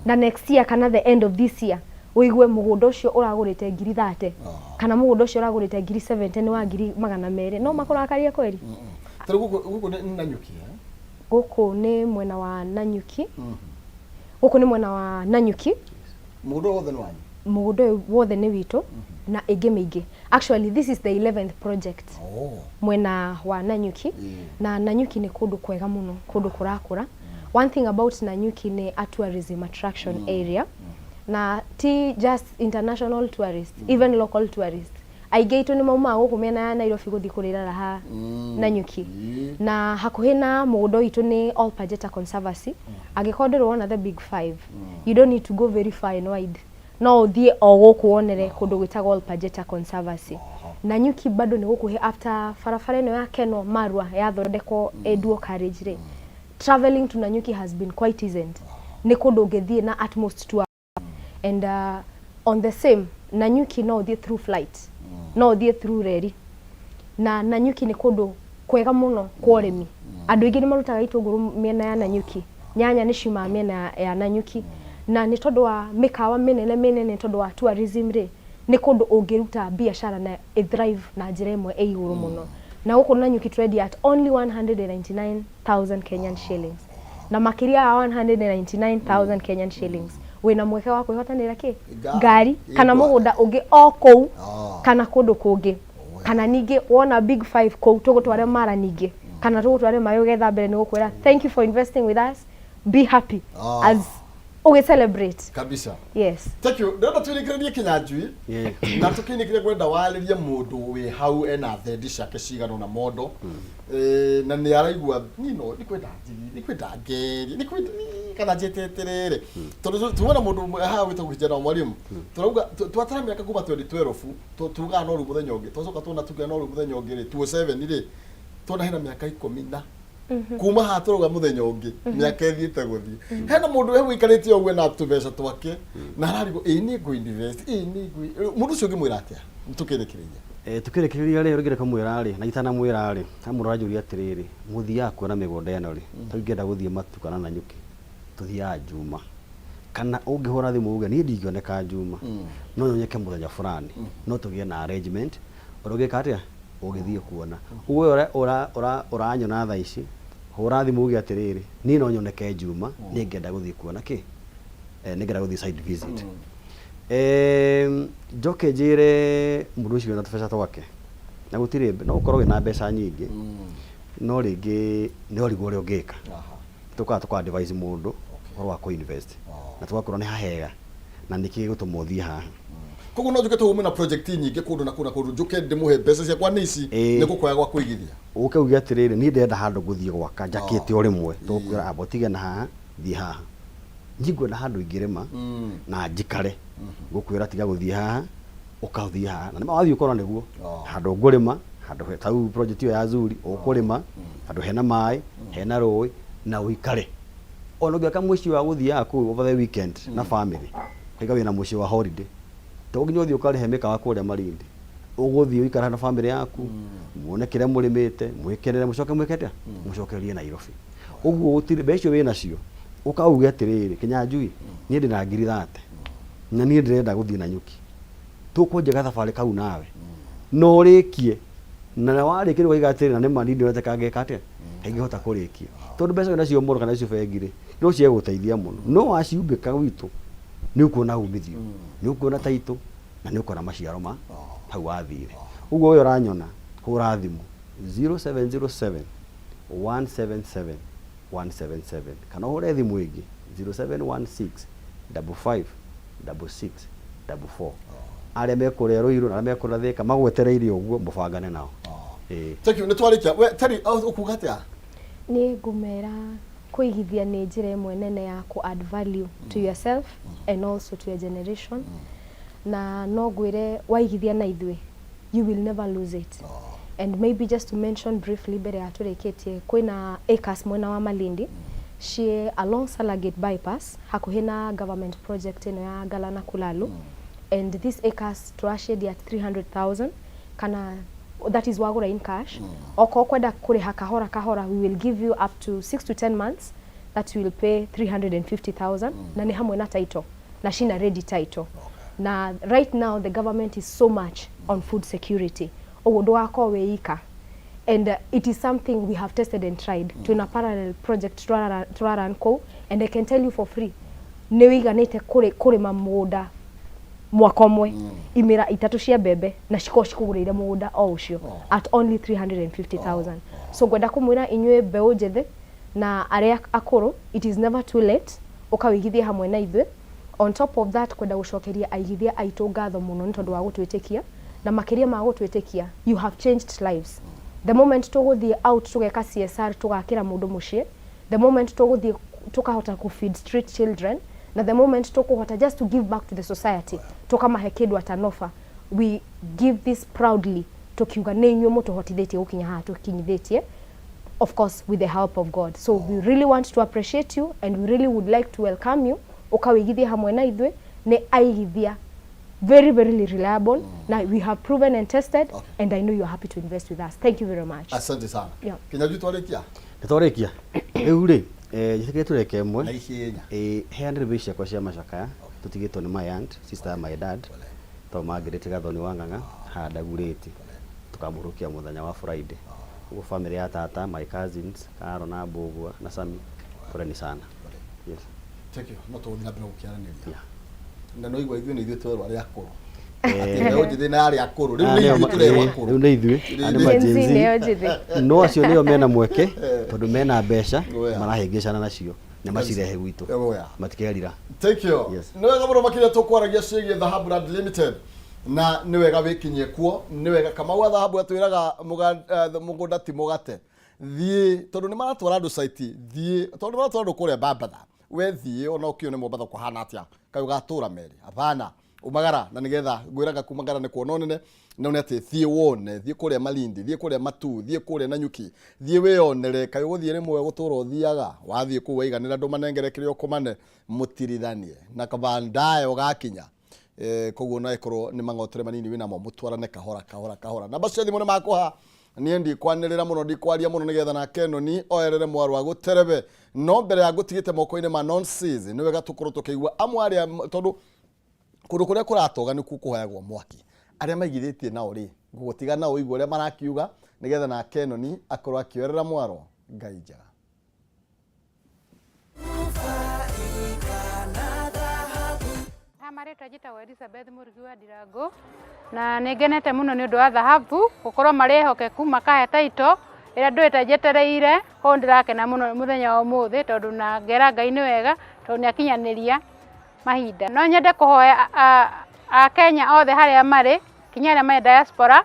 na next year kana the end of this year ũigue mũgũnda ũcio ũragũrĩte ngiri 30 kana mũgũnda ũcio ũragũrĩte ngiri 70 nĩ wa 200,000, no makũrakaria kweri. Tarĩu gũkũ nĩ Nanyuki, eh? Gũkũ nĩ mwena wa Nanyuki. Gũkũ nĩ mwena wa Nanyuki. Mũgũnda ũyũ wothe nĩ wanyu? Mũgũnda ũyũ wothe nĩ witũ na ĩngĩ mĩingĩ. Actually, this is the 11th project mwena wa Nanyuki. Na Nanyuki nĩ kũndũ kwega mũno, kũndũ kũrakũra. One thing about Nanyuki nĩ a tourism attraction area, na ti just international tourists, even local tourists. Aingĩ aitũ nĩ maumaga gũkũ mĩena ya Nairobi gũthiĩ kũrĩra raha Nanyuki. Na hakuhĩ na mũgũnda witũ nĩ Ol Pajeta Conservancy. Angĩkorwo ndũrĩ wona the big five, you don't need to go very far and wide, no ũthiĩ o gũkũ wonere kũndũ gwĩtagwo Ol Pajeta Conservancy. Nanyuki bado nĩ gũkuhĩ after barabara ĩno ya Kenol Marua yathondekwo ĩ dual carriage rĩ, traveling to Nanyuki has been quite easy. Nĩ kũndũ ũngĩthiĩ na at most 2 hours. And on the same Nanyuki no ũthiĩ through flight, no ũthiĩ through reri. Na Nanyuki nĩ kũndũ kwega mũno kwa ũrĩmi. Andũ aingĩ nĩ marutaga itũngũrũ mĩena ya Nanyuki, nyanya nĩ ciumaga mĩena ya Nanyuki, na nĩ tondũ wa mĩkawa mĩnene mĩnene, tondũ wa tourism rĩ, nĩ kũndũ ũngĩruta biacara na ĩ thrive na njĩra ĩmwe ĩ igũrũ mũno. Na gũkũ Nanyuki tũrendia at only 199,000 Kenyan shillings. Na makĩria ya 199,000 Kenyan shillings, wĩna mweke wa kwĩhotanĩra kĩ? Ngari kana Ĩngwa. Mũgũnda ũngĩ o kũu kana kũndũ kũngĩ, kana ningĩ wona big five kũu, tũgũtware Mara ningĩ kana tũgũtware maĩ ũgetha mbere. Nĩ gũkwĩra thank you for investing with us, be happy as ũgĩ celebrate. Kabisa. Yes. Thank you. Ndĩrenda twĩrĩkĩrĩrie Kĩnyanjui na tũkĩinĩkĩre ngwenda warĩrie mũndũ wĩ hau ena thendi ciake cigana na mondo. Na nĩ araigua nino nĩ kwenda njigi, nĩ kwenda ngeri, nĩ kwenda kana njĩte atĩrĩrĩ, tondũ tuona mũndũ ũmwe haha wĩtagwo kijana wa mwalimu, tũrauga twatara mĩaka kuma 2012, tugaga no rĩu mũthenya ũngĩ twacoka tuona tuge no rĩu mũthenya ũngĩ rĩ, 2007 rĩ, tuona hena mĩaka 10 na kuma haha tũrauga mũthenya ũngĩ mĩaka ĩthiĩte gũthiĩ. Hena mũndũ we ũikarĩte ũguo na tũbeca twake na ararigwo ĩ nĩ ngũ invest, ĩ nĩ ngũ. Mũndũ ũcio ũngĩmwĩra atĩa tũkĩrĩkĩrĩria? Tukĩrĩkĩrĩria rĩ, ũrĩa kũmwĩra rĩ na itanamwĩra rĩ, he mũndũ aranjũria atĩrĩrĩ, mũthiaga kuona mĩgũnda ĩno rĩ? Tarĩu ingĩenda gũthiĩ Matu kana Nanyuki, tũthiaga Njuma, kana ũngĩhũra thimũ uge niĩ ndingĩoneka Njuma, no nyoneke mũthenya fulani, no tũgĩe na arrangement ũrĩa ũngĩka atĩa ũgĩthiĩ kuona. Ũguo ũranyona thaa ici, hũra thimũ uge atĩrĩrĩ, niĩ no nyoneke Njuma, nĩ ngenda gũthiĩ kuona kĩ, nĩ ngenda gũthiĩ site visit. Njoke njĩre mũndũ ũcio wĩna tũbeca twake na gũtirĩ, no ũkorwo wĩna mbeca nyingĩ no rĩngĩ nĩ ũrigwo ũrĩa ũngĩka, tũkaga tũka advise mũndũ ũhoro wa kũ-invest na tũgakorwo nĩ hahega na nĩkĩ gĩgũtũma ũthiĩ haha. Koguo no njuke tũgume na project nyingĩ kũndũ na kũndũ na kũndũ, njuke ndĩmũhe mbeca ciakwa nĩ ici, nĩ gũkoya gwa kũigithia. Ũke uge atĩrĩrĩ, niĩ ndĩrenda handũ ngũthiĩ gwaka njakĩte o rĩmwe, tũgũkwĩra amba ũtige na haha, thiĩ haha. Niĩ ngwenda handũ ingĩrĩma na njikare, ngũkwĩra tiga gũthiĩ haha, ũkathiĩ haha, na nĩma wathiĩ ũkona nĩguo handũ ngũrĩma handũ ta rĩu project ĩyo ya Zuri, ũkũrĩma handũ hena maĩ, hena rũĩ na ũikare. Ona ũngĩaka mũciĩ wa gũthiaga kũu over the weekend na family, ũkaiga wĩna mũciĩ wa holiday, to nginya ũthiĩ ũkarĩhe mĩkawa kũrĩa Malindi, ũgũthiĩ ũikare na family yaku, muone kĩrĩa mũrĩmĩte, mwĩkenere, mũcoke mwĩke atĩa, mũcokererie Nairobi. Ũguo gũtirĩ mbeca icio wĩnacio, ũkauge atĩrĩrĩ, Kĩnyanjui, niĩ ndĩna ngiri 30 na niĩ ndĩrenda gũthiĩ Nanyuki, tũkwanjia gathabarĩ kau nawe na ũrĩkie, na warĩkia ũkaiga atĩrĩ, na nĩma niĩ ndĩrona ta ngeka atĩa ingĩhota kũrĩkia, tondũ mbeca wĩnacio mũno kana icio bengi rĩ, no ciage gũteithia mũno, no waciumbĩka gwitũ. Nĩ ũkuona umithio, nĩ ũkuona taitũ na nĩ ũkuona maciaro ma hau wathire. Ũguo ũyũ ũranyona, hũra thimũ 0707 177 177 kana ũhũre thimũ ĩngĩ 0716 55 66 44. Arĩa me kũrĩa Ruiru na arĩa me kũrĩa Thika magwetereire ũguo mũbangane nao. Ĩĩ. Thank you, nĩ twarĩkia. We Terry, ũkuga atĩa? Niĩ ngũmera kũigithia nĩ njĩra ĩmwe nene ya kũ add value to yourself and also to your generation. Na no ngwĩre waigithia na ithuĩ, you will never lose it. And maybe just to mention briefly mbere ya tũrĩkĩtie, kwĩna acres mwena wa Malindi ciĩ along Salagate bypass hakuhĩ na government project ĩno ya Galana Kulalu, and these acres tũraciendia at 300,000 kana that is wagũra in cash. Okorwo kwenda kũrĩha kahora kahora, we will give you up to 6 to 10 months that you will pay 350,000, na nĩ hamwe na title na cina ready title. Na right now the government is so much on food security, ũguo ndũgakorwo wĩ ika, and it is something we have tested and tried. Twina parallel project tũrarun kũu, and I can tell you for free nĩ wĩiganĩte kũrĩma mũgũnda mwaka ũmwe imera itatũ cia mbembe na cikorwo cikũgũrĩire mũgũnda o ũcio at only 350,000. So ngwenda kũmwĩra inyuĩ mbeũ njĩthĩ na arĩa akũrũ, it is never too late ũkawĩigithie hamwe na ithuĩ. On top of that, kwenda gũcokeria aigithia aitũ ngatho mũno nĩ tondũ wa gũtwĩtĩkia, na makĩria ma gũtwĩtĩkia, you have changed lives. The moment tũgũthiĩ out tũgeka CSR, tũgakĩra mũndũ mũciĩ, the moment tũgũthiĩ tũkahota ku feed street children, na the moment tũkũhota just to give back to the society, tũkamahe kĩndũ at an offer, we give this proudly tukiuga nĩ inyuĩ mũtũhotithĩtie gũkinya haha tũkinyithĩtie, of course with the help of God. So we really want to appreciate you and we really would like to welcome you ũkawĩigithia hamwe na ithuĩ. Nĩ aigithia very very reliable na we have proven and tested, and I know you are happy to invest with us. Thank you very much. Asante sana. Yeah. Kinyanjui, twarĩkia. Nĩ twarĩkia rĩu rĩ, njĩtĩkĩrie tũreke ĩmwe. Na ihenya. Heanĩre mbia ciakwa cia macakaya tũtigĩtwo nĩ my aunt, sister ya my dad, tondũ mangĩrĩte Gathoni wa Ng'ang'a haha ndagurĩti tũkamũrũkia mũthenya wa Friday. Ũguo family ya tata, my cousins Karo na Mbũgua na Sami, poleni sana. Yes. Thank you. No tũgũthiĩ na mbere gũkĩaranĩria. Yeah. Na no igua ithuĩ nĩ ithuĩ twerwo arĩa akũrũ, atĩ mbeũ njĩthĩ na arĩa akũrũ rĩu Ah, nĩ nĩo ithuĩ tũrerwo akũrũ. Rĩu nĩ ithuĩ. Ah, nĩ ma Gen Z Gen Z. nĩo njĩthĩ. No acio nĩo mena mweke tondũ mena mbeca Oya. marahĩngĩcana nacio na macirehe gwitũ. Oya. Matikerira. Thank you. Yes. Nĩ wega mũno makĩria tũkwaragia ciĩgiĩ Dhahabu Land Limited, na nĩ wega wĩkinyie kuo. Nĩ wega Kamau wa Dhahabu atwĩraga mũgũnda ti mũgate. Thiĩ tondũ nĩ maratwara andũ site, thiĩ tondũ nĩ maratwara andũ kũrĩa Bambatha. We thiĩ ona ũkĩone Mombatha kũhana atĩa, kaĩ ũgatũra merĩ hapana umagara, na nigetha ngwĩraga kumagara nĩ kuona ũnene na nĩ atĩ thiĩ wone, thiĩ kũrĩa Malindi, thiĩ kũrĩa Matu, thiĩ kũrĩa Nanyuki, thiĩ wĩyonere. Kaĩ ũgũthiĩ rĩmwe gũtũra ũthiaga wathiĩ kũu waiganĩra ndũmanengere kĩrĩa ũkũmane mũtirithanie na kabandayo gakinya. Koguo no ĩkorwo nĩ mang'otere manini wĩnamo, mũtwarane kahora kahora kahora. Namba cia thimũ nĩ makũha. Niĩ ndikwanĩrĩra mũno, ndikwaria mũno nĩgetha nake noni oerere mwarwa gũterebe. No mbere ya ngũtigĩte moko-inĩ ma nonsense, nĩ wega tũkorwo tũkĩigua amwe arĩa, tondũ kũndũ kũrĩa kũratoga nĩkuo kũhoyagwo mwaki, arĩa maigithĩtie nao rĩ, ngũgũtiga nao ũigue ũrĩa marakiuga nĩgetha nake noni akorwo akĩoerera mwaro. Ngai njega. Ha marĩtwa njĩtagwo Elizabeth Mũrugi wa Ndirango, na nĩ ngenete mũno nĩ ũndũ wa Dhahabu gũkorwo marĩ ehokeku makahe taito ĩrĩa ndũĩte njetereire. Koguo ndĩrakena mũno mũthenya wa ũmũthĩ tondũ na ngera Ngai nĩ wega tondũ nĩ akinyanĩria mahinda. No nyende kũhoya Akenya othe harĩa marĩ, kinya arĩa marĩ diaspora,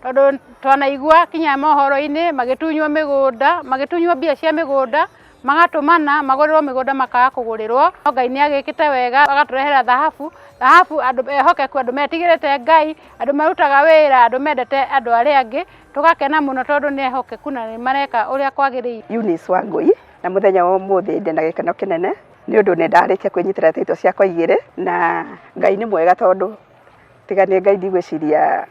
tondũ twanaigua kinya mohoro-inĩ magĩtunywo mĩgũnda, magĩtunywo mbia cia mĩgũnda, magatũmana magũrĩrwo mĩgũnda makaga kũgũrĩrwo. No Ngai nĩ agĩkĩte wega agatũrehera Dhahabu. Dhahabu andũ ehokeku, andũ metigĩrĩte Ngai, andũ marutaga wĩra, andũ mendete andũ arĩa angĩ. Tũgakena mũno tondũ nĩ ehokeku na nĩ mareka ũrĩa kwagĩrĩire. Eunice Wangui, na mũthenya wa ũmũthĩ ndĩna gĩkeno kĩnene nĩ ũndũ nĩ ndarĩkia kwĩnyitĩra taito ciakwa igĩrĩ, na Ngai nĩ mwega tondũ tiga nĩ Ngai ndigwĩciria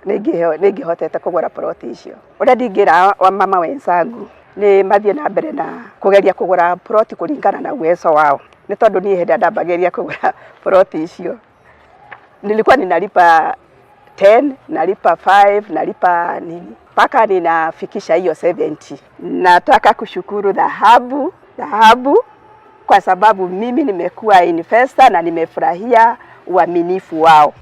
nĩ ingĩhotete kũgũra ploti icio. Ũrĩa ndingĩra wa mama wenzangu nĩ mathiĩ na mbere na kũgeria kũgũra ploti kũringana na uwezo wao, nĩ tondũ niĩ hĩndĩ ĩrĩa ndambagĩrĩria kũgũra ploti icio nilikuwa ninalipa 10, nalipa 5, nalipa nini mpaka ninafikisha hiyo 70. Nataka kushukuru Dhahabu, Dhahabu. kwa sababu mimi nimekuwa investor na nimefurahia uaminifu wao.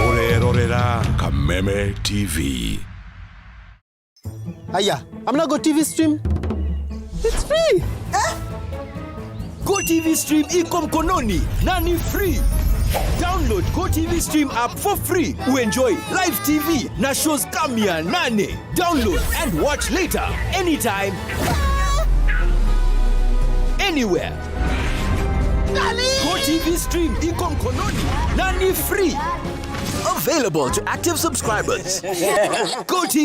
Ũrerorera Kameme TV. Aya, I'm not go TV stream. It's free. Eh? Go TV Stream iko mkononi na ni free. Download Go TV Stream app for free. Uenjoy live TV na shows kama 800. Download and watch later anytime anywhere. Go TV Stream iko mkononi na ni free. Available to active subscribers. Go TV.